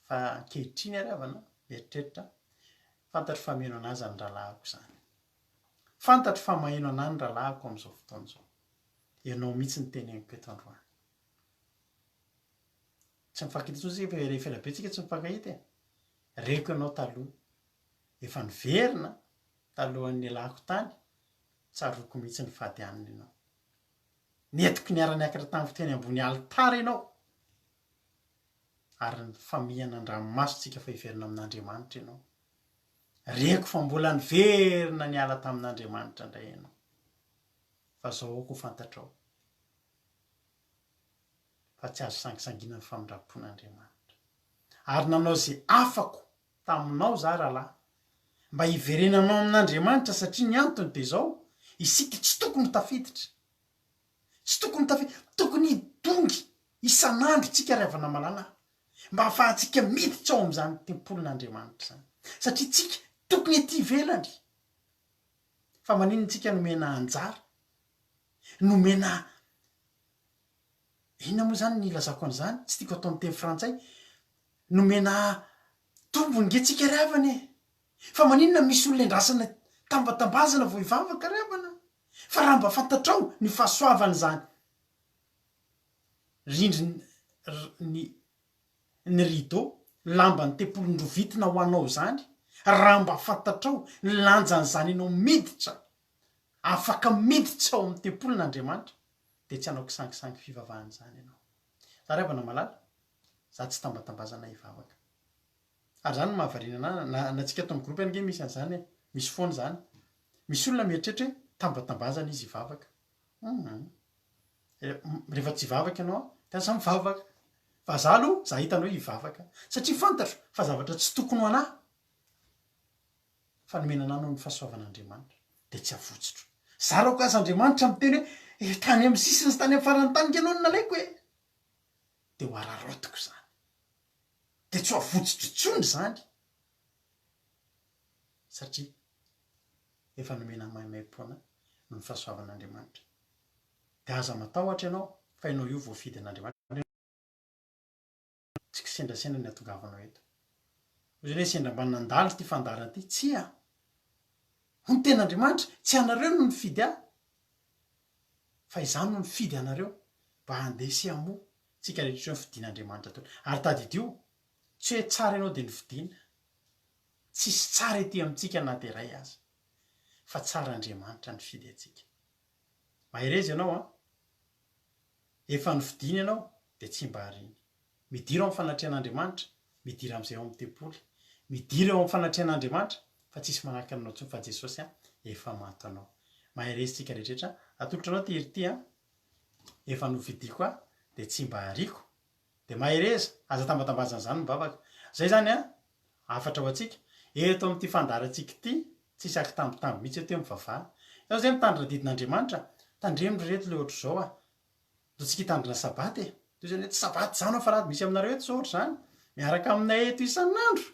fa ankehitriny ary havana, mieritreritra, fantatro fa mino an'ahy izany rahalahiko izany. Fantatro fa maheno an'ahy ny rahalahiko amin'izao fotoana izao. Ianao mihitsy no teneniko eto androany. Tsy mifankahita intsony isika fa rehefa ela be tsika tsy mifankahita e. Reko ianao taloha. Efa niverina talohan'ny nialako tany, tsaroako mihitsy ny fady hanina ianao. Nentiko niara-niakatra tamiko teny ambony alitara ianao. Ary nifamihana an-dranomaso tsika fa hiverina amin'Andriamanitra ianao. Reko fa mbola niverina niala tamin'Andriamanitra indray ianao. Fa zao aoka ho fantatrao fa tsy azo sangisangiana ny famindram-pon'Andriamanitra. Ary nanao izay afako taminao za rahalahy mba hiverenanao amin'Andriamanitra satria ny antony dia izao, isika tsy tokony ho tafiditra. Tsy tokony ho tafiditra, tokony hidongy isan'andro tsika ry havana malala mba hahafahantsika miditra ao amin'izany tempolin'Andriamanitra izany. Satria tsika tokony ety ivelany. Fa maninona tsika nomena anjara? Nomena inona moa izany ny ilazako an'izany? Tsy tiako atao amin'ny teny frantsay. Nomena tombony nge tsika ry havana e! Fa maninona misy olona endrasana tambatambazana vao hivavaka ry havana? Fa raha mba fantatrao ny fahasoavan'izany rindrin ny ny rideau, lamban'ny tempoly norovitina ho anao izany, raha mba fantatrao ny lanjan'izany ianao miditra, afaka miditra ao amin'ny tempolin'Andriamanitra, dia tsy hanao kisangisangy fivavahana izany ianao. Za ry havana malala, za tsy tambatambazana hivavaka. Ary izany no mahavariana anah, na na antsika ato amin'ny groupe ange misy an'izany e, misy foana izany. Misy olona mieritreritra hoe tambatambazana izy hivavaka. Hum. Rehefa tsy hivavaka ianao dia aza mivavaka. Fa za aloha, za hitanao hivavaka. Satria fantatro fa zavatra tsy tokony ho anah fa nomena anah noho ny fahasoavan'Andriamanitra dia tsy avotsotro. Zarako aza Andriamanitra miteny hoe eh, tany amin'ny sisiny sy tany amin'ny faran'ny tany nge ianao no nalaiko e! Dia ho araraotiko izany. Dia tsy ho avotsotro intsony izany. Satria efa nomena maimaimpoana noho ny fahasoavan'Andriamanitra. Dia aza matahotra ianao fa ianao io voafidin'Andriamanitra. Tsy kisendrasendra ny hatongavanao eto. Hoy izany hoe sendra mba nandalo ity fandaharana ity. Tsia! Hoy ny tenin'Andriamanitra, tsy ianareo no nifidy ahy, fa izaho no nifidy anareo mba handeha sy hamoa. Tsika rehetra ireo nofidin'Andriamanitra daholo. Ary tadidio, tsy hoe tsara ianao dia nofidina. Tsisy tsara ety amintsika na dia iray aza. Fa tsara Andriamanitra nifidy antsika. Mahereza ianao an! Efa nofidiny ianao dia tsy mba ariany. Midira ao amin'ny fanatrehan'Andriamanitra, midira amin'izay ao amin'ny tempoly. Midira eo amin'ny fanatrehan'Andriamanitra fa tsisy manakana anao intsony fa Jesosy an efa mato anao. Mahereza isika rehetra rehetra. Atolotra anao ity hira ity an! Efa nofidiko aho dia tsy mba ariako. Dia mahereza, aza tambatambazana izany mivavaka. Izay izany an! Hafatra ho antsika, eto amin'ity fandaharantsika ity, tsisy akitambitamby mihitsy eto hoe mivavaha. Ianao izay mitandrina didin'Andriamanitra, tandremo ry reto ilay ohatr'izao a! Ndao tsika hitandrina sabata e! Toy izany hoe tsy sabata izany aho fa raha misy aminareo eto izao ohatr'izany, miaraka aminay eto isan'andro!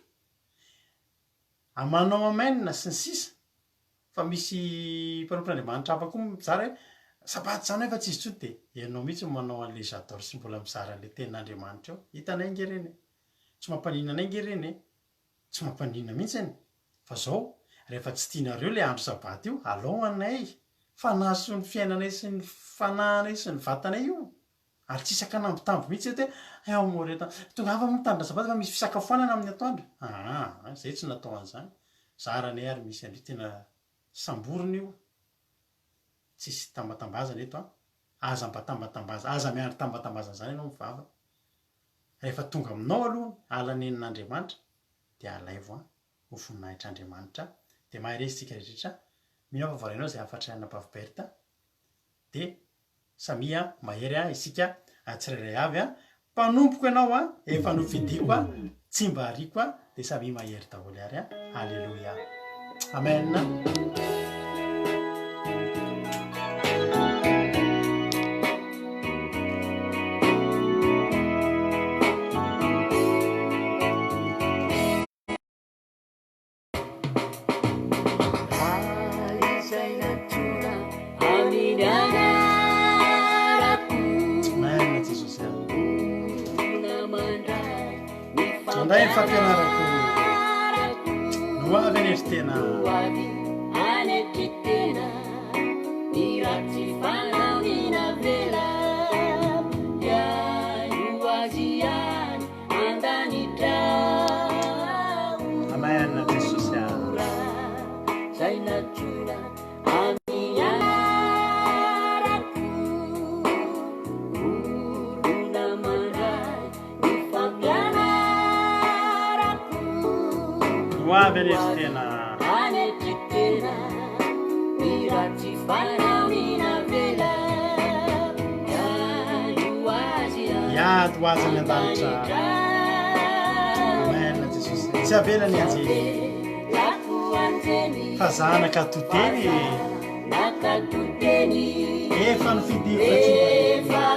Amanao amen sy ny sisa Fa misy mpanompon'Andriamanitra hafa koa mizara hoe sabata izany hoe fa tsy izy intsony dia ianao mihitsy no manao an'ilay j'adore sy mbola mizara an'ilay tenin'Andriamanitra eo. Hitanay ange ireny e! Tsy mampaninona anay ange ireny e! Tsy mampaninona mihitsy e! Fa zao, rehefa tsy tianareo ilay andro sabata io, alao anay fa nahasoa ny fiainanay sy ny fanahinay sy ny vatanay io. Ary tsisy akanambitamby mihitsy eto hoe ao Moreta. Tongava moa mitandrina sabata fa misy fisakafoanana amin'ny atoandro. Aa, zay tsy natao an'izany. Zaranay ary misy an'io tena. Samborina io. Tsisy tambatambazana eto an. Aza mba tambatambaza, aza miandry tambatambazana izany ianao mivava. Rehefa tonga aminao aloha ny ala-nenin'Andriamanitra dia alaivo an, ho voninahitr'Andriamanitra. Dia mahereza isika rehetra. Mino aho fa voarainao izay hafatry anabavy Berthe. Dia samia mahery an isika tsirairay avy an. Mpanompoko ianao an, efa nofidiko an, tsy mba ariako an, dia samia mahery daholo ary an. Aleloia. Amen. Amen Jesosy a. Mandray ny fampianarako. No avy anie ry tena. Amen Jesosy a. Ho avy anie ry tena. Hiady ho azy any an-danitra. Amen Jesosy. Tsy avela ny anjely. Fa zanaka to teny e. Efa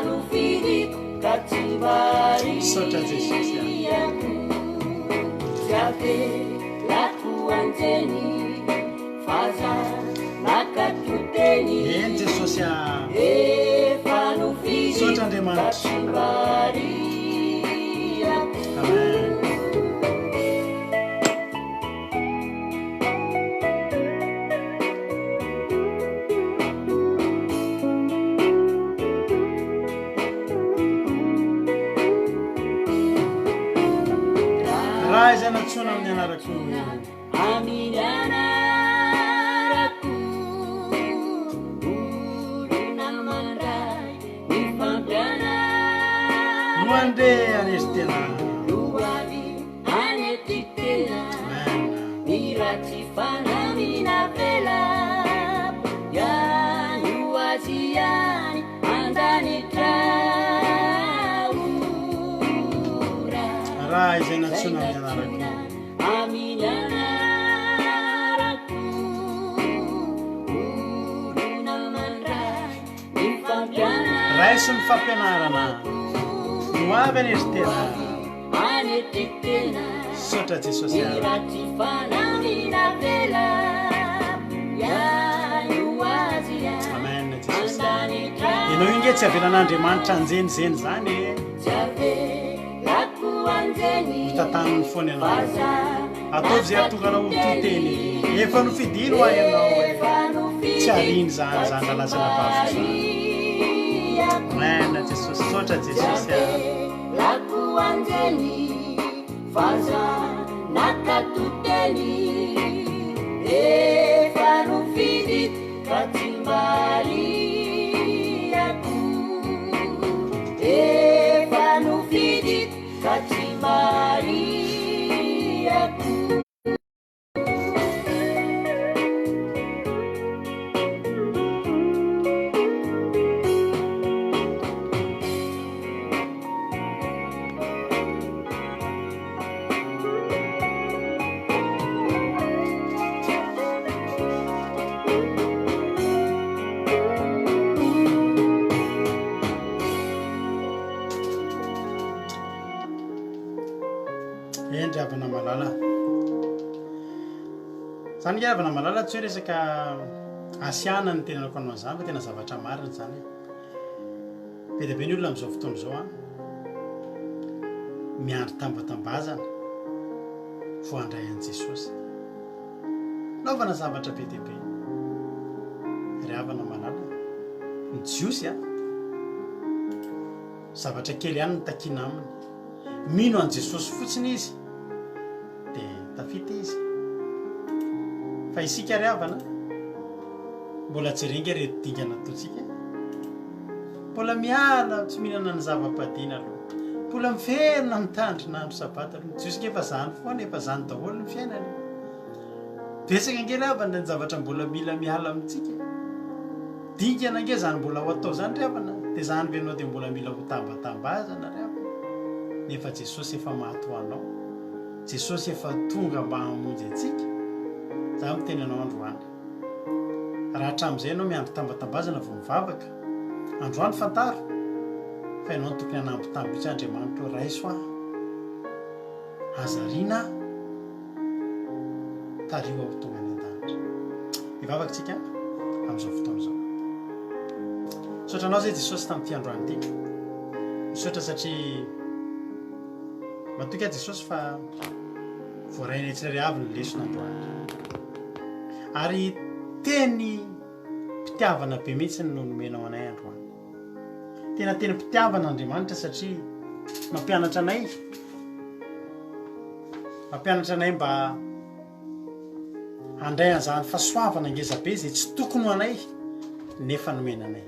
nofidiko ka tsy mba Misaotra Jesosy a. Eny Jesosy a. Misaotra Andriamanitra. Amen. Raha izay nantsoina amin'ny anarako. Amin'ny anarako olona mandray ny fampianarako. No andre anery tena. No avy anetry tena. Amen. Ny ratsy fanamina vela. Ihany ho azy ihany andanitra ora. Raha izay nantsoina amin'ny anarako. Amin'ny anarako olona mandray ny fampianarana. Raiso ny fampianarana. Ho avy anie ry tena. Anetry tena. Misaotra Jesosy Ny a. ratsy fanamina vela. Ihany ho azy ihany. Amen Jesosy. Andanitra. Ianao io nge tsy avelan'Andriamanitra anjenizeny zany e. Tsy avelako anjeny. Ho tantaniny foana ianao. Ataovy izay hahatonga anao ho tia teny. Efa nofidiny hoa ianao e. Tsy ariany izany izany rahalahy sy anabaviko izany. Amen Jesosy. Misaotra Jesosy a. Eny ry havana malala. Zany nge havana malala tsy hoe resaka asiana ny tenanako anao an'izany fa tena zavatra marina izany e. Be dia be ny olona amin'izao fotoana izao an, miandry tambatambazana vao handray an'i Jesosy. Naovana zavatra be dia be. Ry havana malala, ny Jiosy an, zavatra kely ihany no takiana aminy. Mino an'i Jesosy fotsiny izy dia tafita izy. Fa isika ry havana. Mbola jereo ange ireto dingana ataontsika e. Mbola miala tsy mihinana ny zava-padiana aloha. Mbola miverina mitandrina andro sabata aloha. Ny jiosy ange efa zany foana, efa zany daholo ny fiainany. Betsaka ange ry havana ny zavatra mbola mila miala amintsika e. Dingana ange zany mbola ho atao zany ry havana, dia zany ve ianao dia mbola mila ho tambatambazana ry havana? Nefa Jesosy efa maty ho anao. Jesosy efa tonga mba hamonjy antsika. Za miteny anao androany. Raha hatramin'izay ianao miandry tambatambazana vao mivavaka, androany fantaro fa ianao no tokony hanambitamby mihitsy Andriamanitra ô raiso aho. Aza ariana aho. Tariho aho ho tonga any an-danitra. Hivavaka isika amin'izao fotoana izao. Misaotra anao izay Jesosy tamin'ity androany ity. Misaotra satria matoky aho Jesosy fa voarainay tsirairay avy ny lesona androany. Ary teny mpitiavana be mihitsy no nomenao anay androany. Tena tenim-pitiavana Andriamanitra satria mampianatra anay, mampianatra anay mba handray an'izany fahasoavana ngeza be izay tsy tokony ho anay nefa nomena anay.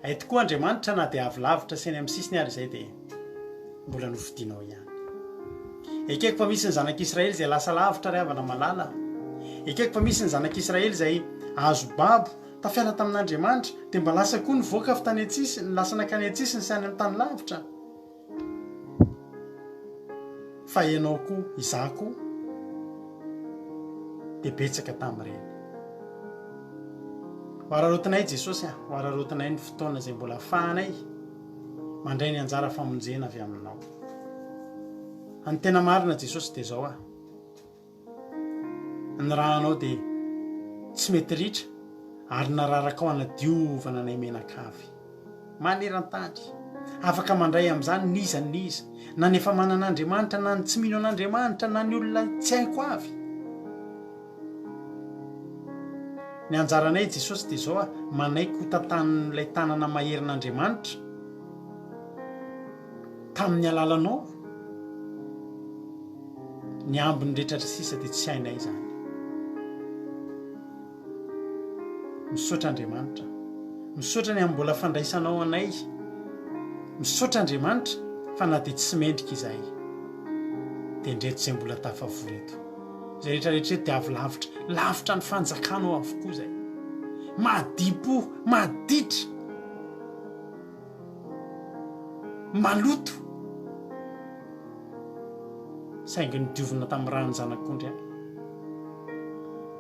Hay tokoa Andriamanitra na dia avy lavitra sy any amin'ny sisiny ary izay dia mbola nofidinao ihany. Ekeko fa misy ny zanak'Israely izay lasa lavitra ry havana malala. Ekeko fa misy ny zanak'Israely izay azo babo, tafiala tamin'Andriamanitra, dia mba lasa koa nivoaka avy tany an-tsisiny, lasa nankany an-tsisiny sy any amin'ny tany lavitra. Fa ianao koa, izaho koa, dia betsaka tamin'ireny. Ho araraotinay Jesosy a, ho araraotinay ny fotoana izay mbola afahanay mandray ny anjara famonjena avy aminao. Ny tena marina Jesosy dia izao a, Ny rànao dia tsy mety ritra ary nararakao hanadiovana anay menakavy. Maneran-tany. Afaka mandray amin'izany n'iza n'iza, na ny efa manana Andriamanitra na ny tsy mino an'Andriamanitra na ny olona tsy haiko avy. Ny anjaranay Jesosy dia izao a, manaiky ho tantanin'ilay tanana maherin'Andriamanitra tamin'ny alalanao. Ny ambiny rehetra sisa dia tsy hainay izany. Misaotra Andriamanitra. Misaotra ny amin'ny mbola fandraisanao anay. Misaotra Andriamanitra fa na dia tsy mendrika izahay dia ndreto izay mbola tafavory eto. Izay rehetra rehetra eto dia avy lavitra, lavitra ny fanjakanao avokoa izay. Madipo, maditra. Maloto. Saingy nodiovina tamin'ny ràn'ny Zanak'ondry aho.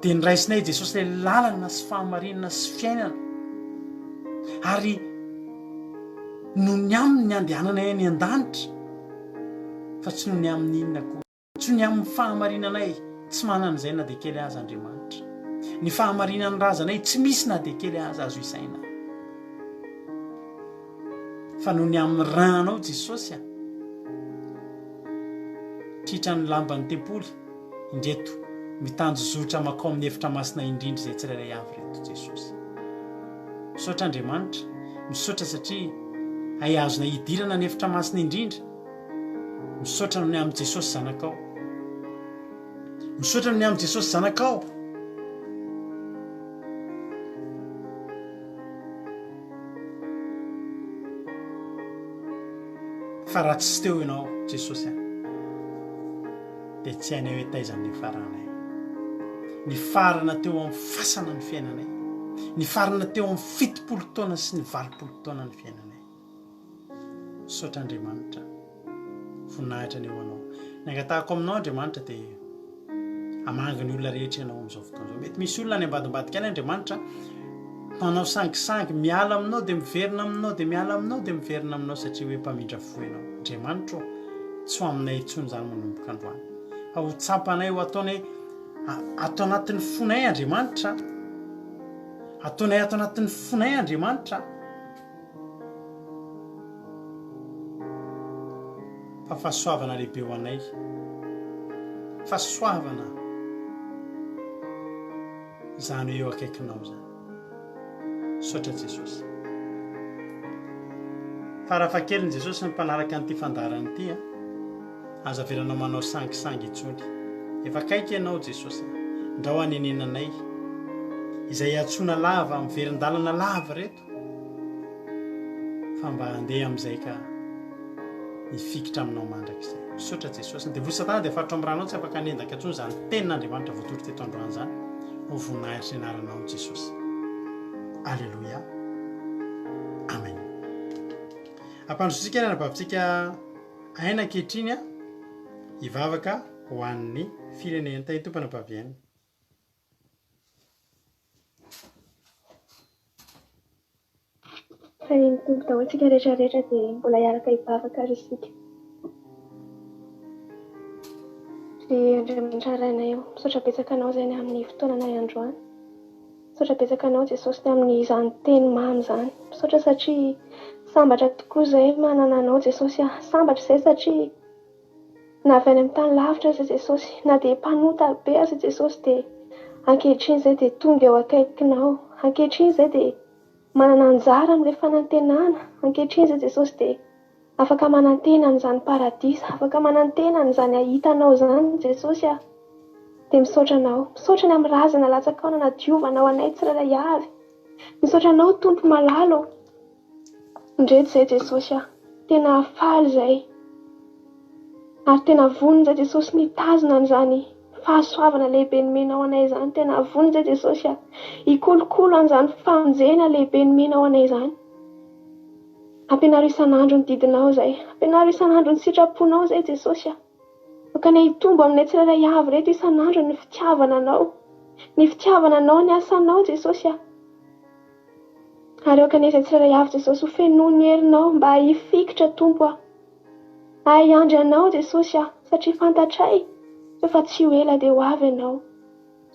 Dia niraisinay i Jesosy ilay lalana sy fahamarinana sy fiainana. Ary noho ny aminy ny andehananay any an-danitra, fa tsy noho ny amin'ny inona akory. Tsy ny amin'ny fahamarinanay, tsy manana izay na dia kely aza Andriamanitra. Ny fahamarinan'ny razanay, tsy misy na dia kely aza azo isaina. Fa noho ny amin'ny rànao Jesosy a, tritran'ny lamban'ny tempoly, indreto mitanjozotra makao amin'ny efitra masina indrindra izay tsirairay avy ireto Jesosy. Misaotra Andriamanitra, misaotra satria hay azonay hidirana ny efitra masina indrindra. Misaotra noho ny amin'i Jesosy Zanakao. Misaotra noho ny amin'i Jesosy Zanakao. Fa raha tsy teo ianao Jesosy a, dia tsy hainay hoe taiza ny nifaranay. Nifarana teo amin'ny fasana ny fiainanay. Nifarana teo amin'ny 70 taona sy ny 80 taona ny fiainanay. Misaotra Andriamanitra. Voninahitra anie ho anao. Ny angatahako aminao Andriamanitra dia hamangy ny olona rehetra ianao amin'izao fotoana izao. Mety misy olona any ambadimbadika any Andriamanitra manao sangisangy miala aminao dia miverina aminao dia miala aminao dia miverina aminao satria hoe mpamindra fo ianao. Andriamanitra ô, tsy ho aminay intsony izany manomboka androany. Fa ho tsapanay ho ataonay ato anatin'ny fonay Andriamanitra. Ataonay ato anatin'ny fonay Andriamanitra. Fa fahasoavana lehibe ho anay. Fahasoavana izany hoe eo akaikinao izany. Misaotra Jesosy. Farafahakeliny Jesosy ny mpanaraka an'ity fandaharana ity a. Aza avelanao manao sangisangy intsony. Efa akaiky ianao Jesosy a. Ndrao hanenenanay izay iantsoana lava, miverin-dalana lava ireto, fa mba handeha amin'izay ka hifikitra aminao mandrakizay. Misaotra Jesosy. Ny devoly satana dia faritra amin'ny ranao tsy afaka hanendaka intsony izany tenin'Andriamanitra voatory teto androany izany. Ho voninahitry ny anaranao Jesosy. Aleloia. Amen. Ampandrosotsika ny anabavintsika aina ankehitriny a hivavaka ho an'ny firenena. Tahin'ny Tompo anabavy aina. Tahin'ny Tompo daholo isika rehetra rehetra dia mbola hiaraka hivavaka ary isika. Ry Andriamanitra Rainay ô, misaotra betsaka Anao izay ny amin'ny fotoananay androany. Misaotra betsaka Anao Jesosy ny amin'izany teny mamy izany. Misaotra satria sambatra tokoa izay manana Anao Jesosy ah. Sambatra izay satria Na avy any amin'ny tany lavitra aza Jesosy, na dia mpanota be aza Jesosy dia ankehitriny izay dia tonga eo akaikinao. Ankehitriny izay dia manana anjara amin'ilay fanantenana. Ankehitriny izay Jesosy dia afaka manantena an'izany paradisa, afaka manantena an'izany hahita anao izany Jesosy ah. Dia misaotra anao. Misaotra ny amin'ny razana latsakao nanadiovanao anay tsirairay avy. Misaotra anao Tompo malala ô. Ndreto zay Jesosy ah! Tena faly zay ary tena vonona zay Jesosy nitazona an'izany fahasoavana lehibe nomenao anay izany, tena vonona zay Jesosy ah! Hikolokolo an'izany famonjena lehibe nomenao anay izany. Ampianaro isan'andro ny didinao zay, ampianaro isan'andro ny sitraponao zay Jesosy ah! Aoka anie hitombo aminay tsirairay avy ireto isan'andro ny fitiavana Anao, ny fitiavana Anao, ny asanao Jesosy ah! Ary aoka anie izay tsirairay avy Jesosy ho fenoin'ny herinao mba hifikitra Tompo ah. Ahy hiandry Anao Jesosy ah satria fantatray fa efa tsy ho ela dia ho avy Ianao.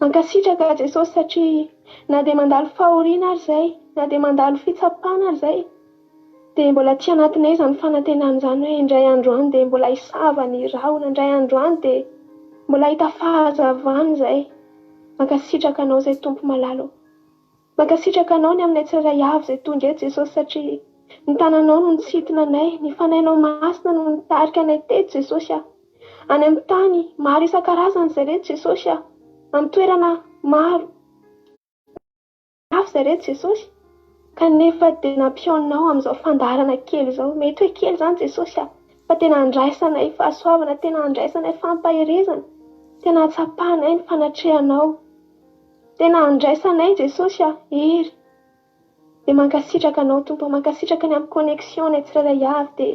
Mankasitraka Jesosy satria na dia mandalo fahoriana ary izay, na dia mandalo fitsapana ary izay dia mbola aty anatinay izany fanantenana izany hoe indray andro any dia mbola hisava ny rahona, indray andro any dia mbola hahita fahazavana izay. Mankasitraka Anao izay Tompo malala ô. Mankasitraka Anao ny aminay tsirairay avy izay tonga eto Jesosy satria ny tananao no nitsintona anay, ny Fanahinao Masina no nitarika anay teto Jesosy ah. Any amin'ny tany maro isan-karazany izay reto Jesosy ah. Amin'ny toerana maro hafa izay reto Jesosy kanefa dia nampihaoninao amin'izao fandaharana kely izao. Mety hoe kely izany Jesosy ah fa tena andraisanay fahasoavana, tena andraisanay fampaherezana, tena ahatsapanay ny fanatrehanao. Tena andraisanay Jesosy a! Hery! Dia mankasitraka anao Tompo a! Mankasitraka ny amin'ny connexion nay tsirairay avy dia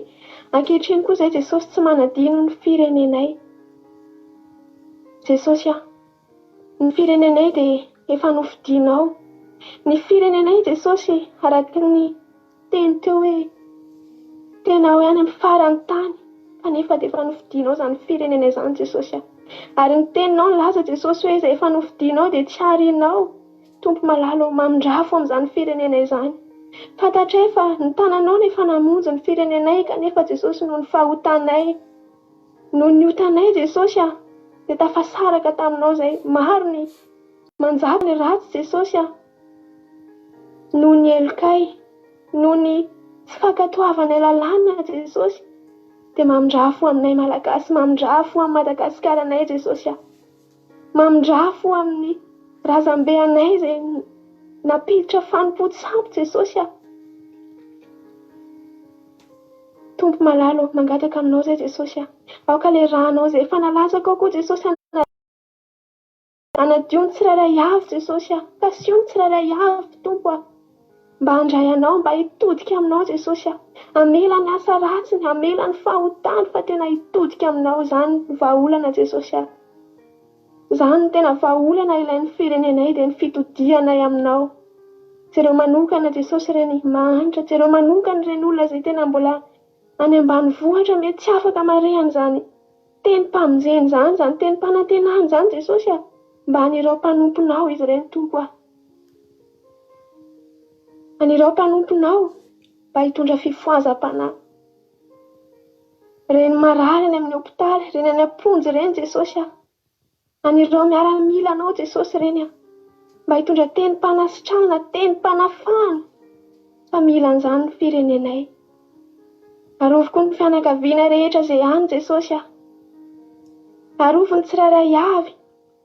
ankehitriny koa izay Jesosy tsy manadino ny firenenay Jesosy a! Ny firenenay dia efa nofidinao ny firenenay Jesosy araka ny teny teo hoe tena hoe any amin'ny faran'ny tany kanefa dia efa nofidinao izany firenena izany Jesosy a! Ary ny teninao nilaza Jesosy hoe izay efa nofidinao dia tsy harinao Tompo malala ô mamindrafo amin'izany firenena izany. Fantatray fa ny tananao no efa namonjy ny firenenay kanefa Jesosy noho ny fahotanay noho ny otanay Jesosy a! dia tafasaraka taminao izay maro ny manjaka ny ratsy Jesosy a! Noho ny helokay, noho ny tsy fankatoavanay lalàna Jesosy dia mamindrà fo aminay Malagasy, mamindrà fo amin'i Madagasikaranay Jesosy a! Mamindrà fo amin'ny razambe anay izay nampiditra fanompoan-tsampy Jesosy a! Tompo malala ô, mangataka aminao izay Jesosy a! Aoka ilay rànao izay efa nalatsaka ao koa Jesosy Anadio ny tsirairay avy Jesosy a! Kasio ny tsirairay avy Tompo a! Mba handray Anao, mba hitodika Aminao Jesosy a! Hamela ny asa ratsiny, hamela ny fahotany fa tena hitodika Aminao, izany no vahaolana Jesosy a! Izany no tena vahaolana ilain'ny firenenay dia ny fitodihanay Aminao. Jereo manokana Jesosy ireny mahantra, jereo manokana ireny olona izay tena mbola any ambanivohitra mety tsy afaka mahare an'izany tenim-pamonjena izany, izany tenim-panantenana izany Jesosy a! Mba anirao mpanomponao izy ireny Tompo a! Anirao mpanomponao mba hitondra fifohazam-panahy. Ireny marary any amin'ny hopitaly, ireny any am-ponja ireny Jesosy a! An'ireo miaramila anao Jesosy ireny aho mba hitondra tenim-panasitranana, tenim-panafahana fa mila an'izany ny firenenay. Arovy koa ny fianakaviana rehetra izay any Jesosy ah. Arovy ny tsirairay avy.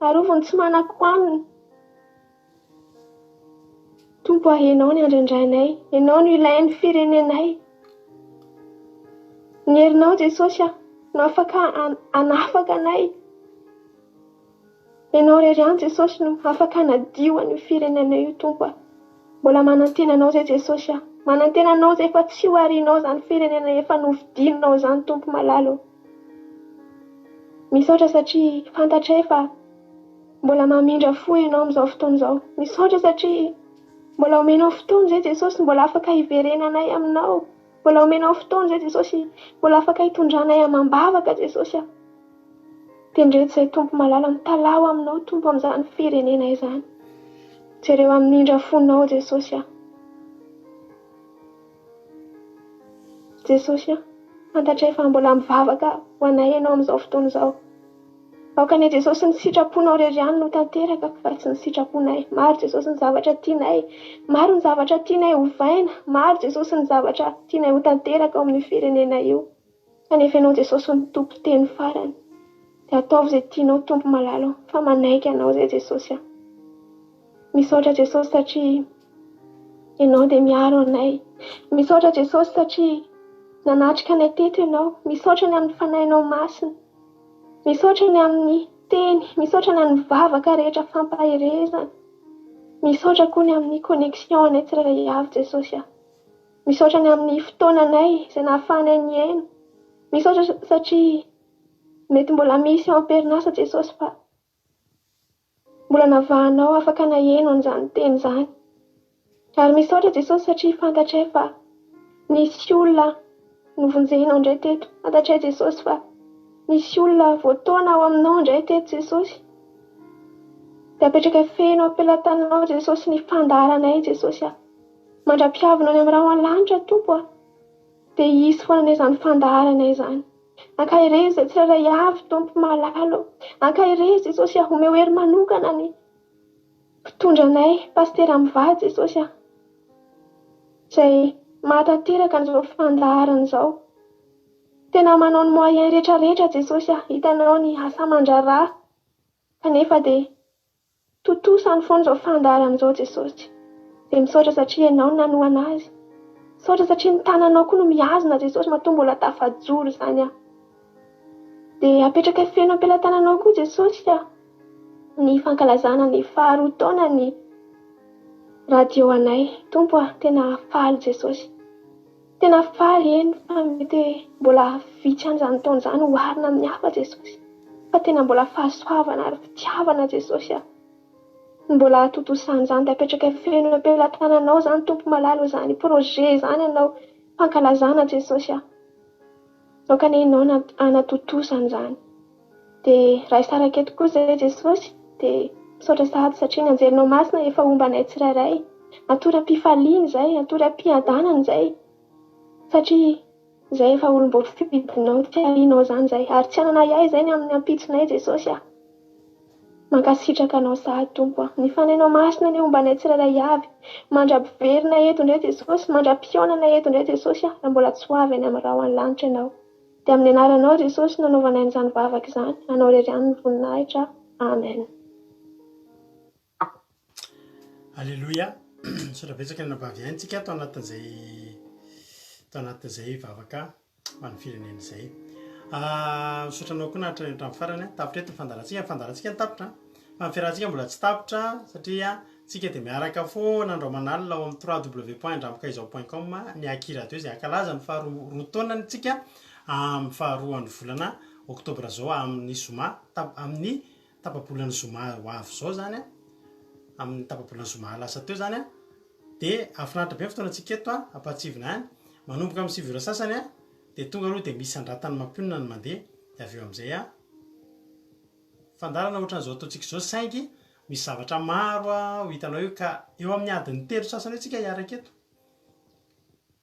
Arovy ny tsy manan-kohanina. Tompo a, Ianao no andrandrainay, Ianao no ilain'ny firenenay. Ny herinao Jesosy a, no afaka hanafaka anay. Ianao irery ihany Jesosy no afaka hanadio an'io firenenay io Tompo a. Mbola manantena Anao izay Jesosy a. Manantena Anao izay fa tsy ho arianao izany firenena efa novidianao izany Tompo malala o. Misaotra satria fantatray fa mbola mamindra fo Ianao amin'izao fotoana izao. Misaotra satria mbola omenao fotoana izay Jesosy mbola afaka hiverenanay Aminao. Mbola omenao fotoana izay Jesosy mbola afaka hitondranay amam-bavaka Jesosy a. Tendreto izay Tompo malala mitalaho aminao Tompo amin'izany firenena izany. Jereo amin'ny indra fonao Jesosy a. Jesosy a, fantatray fa mbola mivavaka ho anay Ianao amin'izao fotoana izao. Aoka anie Jesosy ny sitraponao irery ihany no tanteraka fa tsy ny sitraponay. Maro Jesosy ny zavatra tianay, maro ny zavatra tianay hovaina, maro Jesosy ny zavatra tianay ho tanteraka ao amin'io firenena io. Kanefa Ianao Jesosy no Tompo teny farany. Dia ataovy izay tianao Tompo malala o, fa manaiky Anao izay Jesosy a. Misaotra Jesosy satria Ianao dia miaro anay. Misaotra Jesosy satria nanatrika anay teto Ianao. Misaotra ny amin'ny Fanahinao Masina. Misaotra ny amin'ny teny, misaotra ny amin'ny vavaka rehetra fampaherezana. Misaotra koa ny amin'ny connexion anay tsirairay avy Jesosy a. Misaotra ny amin'ny fotoananay izay nahafahanay nihaino. Misaotra satria mety mbola misy eo am-perinasa Jesosy fa mbola navahanao afaka naheno an'izany teny izany. Ary misaotra Jesosy satria fantatray fa nisy olona novonjenao indray teto. Fantatray Jesosy fa nisy olona voataona ao aminao indray teto Jesosy. Dia apetrakay feno am-pelatananao Jesosy ny fandaharanay Jesosy a. Mandra-pihavina any amin'ny rahona lanitra Tompo a. Dia hisy foana anie izany fandaharana izany. Ankaherezo izay tsirairay avy Tompo malala ô. Ankaherezo Jesosy a. Omeo hery manokana ny mpitondra anay, Pasitera mivady Jesosy a. Izay mahatanteraka an'izao fandaharana izao. Tena manao ny moyen rehetra rehetra Jesosy a. Hitanao ny asa aman-draharaha kanefa dia Tontosany foana izao fandaharana izao Jesosy. Dia misaotra satria Ianao no nanohana azy. Misaotra satria ny tananao koa no mihazona Jesosy matoa mbola tafajoro izany aho. Dia apetrakay feno am-pelatananao koa Jesosy a, ny fankalazana ny faharoa taona ny radio anay. Tompo a, tena faly Jesosy. Tena faly eny fa mety hoe mbola vitsy ihany izany taona izany oharina amin'ny hafa Jesosy fa tena mbola fahasoavana ary fitiavana Jesosy a! Ny mbola hahatontosana izany dia apetrakay feno eo am-pelatananao izany Tompo malala o izany projet izany hanao fankalazana Jesosy a! Aoka anie Ianao hanatontosa an'izany. Dia raha hisaraka eto koa izay Jesosy dia misaotra sahady satria ny anjelinao masina efa homba anay tsirairay. Hatory am-pifaliana izay, hatory am-piadanana izay satria izay efa olom-boafidinao tsy arianao izany izay ary tsy hanana ahiahy izay ny amin'ny ampitsonay Jesosy a! Mankasitraka anao sahady Tompo a! Ny Fanahinao Masina anie homba anay tsirairay avy mandra-piverina eto indray Jesosy, mandra-pihaonana eto indray Jesosy a! Raha mbola tsy ho avy any amin'ny rahona lanitra Ianao. Dia amin'ny anaranao Jesosy no anaovanay an'izany vavaka izany, Anao irery ihany ny voninahitra. Amen. Aleloia. Misaotra betsaka ny anabavy Aina tsika tao anatin'izay tao anatin'izay vavaka ho an'ny firenena izay. Ah, misaotra anao koa naharitra hatramin'ny farany. Tapitra eto ny fandaharantsika, ny fandaharantsika no tapitra. Fa ny fiarahantsika mbola tsy tapitra satria tsika dia miaraka foana andro aman'alina ao amin'ny www.andrambokaizao point com ny Aki Radio izay hankalaza ny faharoa roa taonany tsika amin'ny faharoan'ny volana oktobra izao amin'ny zoma amin'ny tapa-bolan'ny zoma ho avy izao izany an, amin'ny tapa-bolan'ny zoma lasa teo izany an, dia hahafinaritra be ny fotoanantsika eto an, ampahatsivina ihany, manomboka amin'ny sivy ora sasany an, dia tonga aloha dia misy andratany mampionona ny mandeha, dia avy eo amin'izay an, fandaharana ohatran'izao ataontsika izao saingy misy zavatra maro ho hitanao eo ka eo amin'ny adiny telo sasany eo tsika hiaraka eto,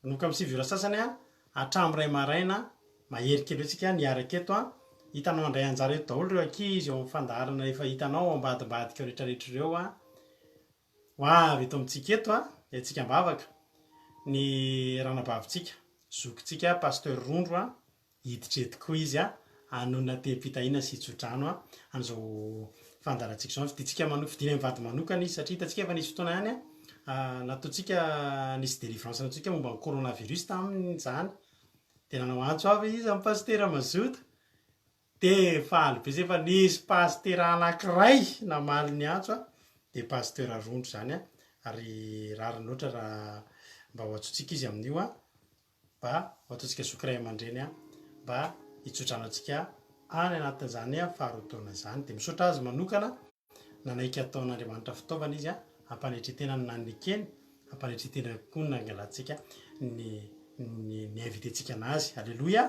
manomboka amin'ny sivy ora sasany an, hatramin'ny iray maraina mahery kely eo tsika niaraka eto an, hitanao handray anjara eto daholo ireo ankizy eo amin'ny fandaharana efa hitanao ao ambadimbadika ao rehetrarehetra ireo an, ho avy eto amintsika eto an, entintsika am-bavaka ny ranabavintsika, zokintsika Pasteur Rondro an, hiditra eto koa izy an, hanonona tehim-pitahiana sy hitsodrano an'izao. fandaharantsika izao. Fidintsika mano- fidinay mivady manokana izy satria hitantsika efa nisy fotoana ihany nataontsika nisy délivrance nataontsika momba ny coronavirus tamin'izany. Dia nanao antso avo izy amin'ny pasitera mazoto. Dia faly be zay fa nisy pasitera anankiray namaly ny antso a, dia pasteur Rondro izany a, ary rariny loatra raha mba ho antsointsika izy amin'io a, mba ho ataontsika zoky ray aman-dreny a, mba hitsodrano antsika any anatin'izany faharoa taona izany. Dia misaotra azy manokana nanaiky hataon'Andriamanitra fitaovana izy a, hampanetren-tena ny nanekeny, hampanetren-tena koa ny nangalantsika ny ny ni-inviter-ntsika anazy. Aleloia!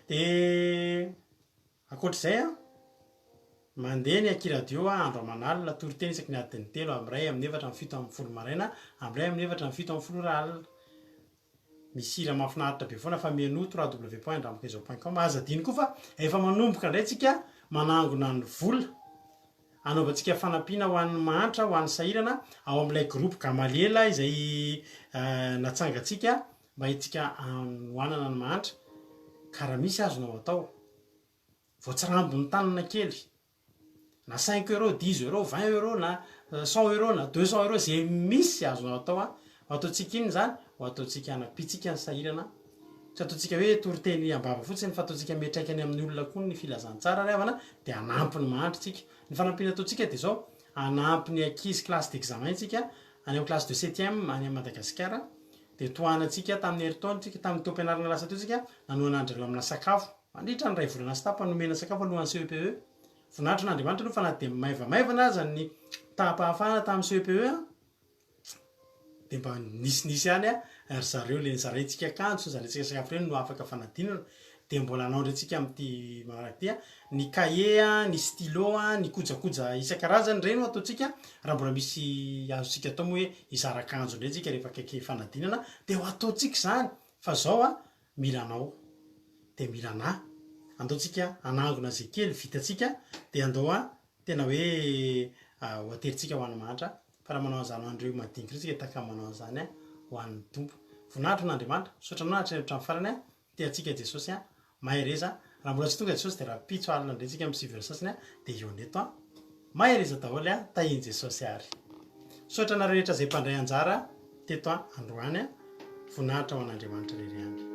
Dia ankoatr'izay an, mandeha ny Aky Radio an, andro aman'alina, toriteny isaky ny adiny telo, amin'ny iray, amin'ny efatra, amin'ny fito, amin'ny folo maraina, amin'ny iray, amin'ny efatra, amin'ny fito, amin'ny folo ora alina. Misy hira mahafinaritra be foana fa mihainoa www.andramokezao.com. Aza adino koa fa efa manomboka indray tsika manangona ny vola anaovantsika fanampiana ho an'ny mahantra, ho an'ny sahirana ao amin'ilay groupe Gamaliela izay natsangantsika mba hetsika hanohanana ny mahantra. Ka raha misy azonao atao, voatsirambin'ny tanana kely na cinq euros, dix euros, vingt euros na cent euros na deux cents euros, izay misy azonao atao an, ho ataontsika inona izany? Ho ataontsika hanampiantsika ny sahirana, tsy ataontsika hoe toriteny am-bava fotsiny fa ataontsika miantraikany amin'ny olona koa ny filazantsara ry havana dia hanampy ny mahantra isika. Ny fanampiana ataontsika dia izao, hanampy ny ankizy classe d'examen isika any amin'ny classe de septième any Madagasikara dia tohanantsika tamin'ny herintaona isika, tamin'ny taom-pianarana lasa teo isika nanohana an-dry zareo amina sakafo. Mandritra ny iray volana sy tapany nomena sakafo alohan'ny CEPE. Voninahitrin'Andriamanitra aloha fa na dia maivamaivana aza ny taham-pahafahana tamin'ny CEPE dia mba nisinisy ihany ry zareo ilay nizaraintsika akanjo sy nizaraintsika sakafo ireny no afaka fanadinana. Dia mbola hanao indray tsika amin'ity manaraka ity ny kahie, ny stylo, ny kojakoja isan-karazany ireny no ataontsika. Raha mbola misy azontsika atao moa hoe hizara akanjo indray tsika rehefa akaiky fanadinana dia ho ataontsika izany fa izao an, mila anao dia mila anah, andao tsika hanangona izay kely vitantsika dia andao an tena hoe ho aterintsika ho an'ny mahantra fa raha manao an'izany ho an'ireo madinika ireo tsika dia tahaka ny manao an'izany an ho an'ny Tompo. Voninahitra ho an'Andriamanitra, misaotra anao hatrany hatramin'ny farany an, tia antsika Jesosy an, mahereza, raha mbola tsy tonga Jesosy dia rahampitso alina indray tsika amin'ny sivy ora sasany an dia hihaona eto an, mahereza daholo an, tahin'i Jesosy ary. Misaotra anareo rehetra izay mpandray anjara teto androany an, voninahitra ho an'Andriamanitra irery ihany.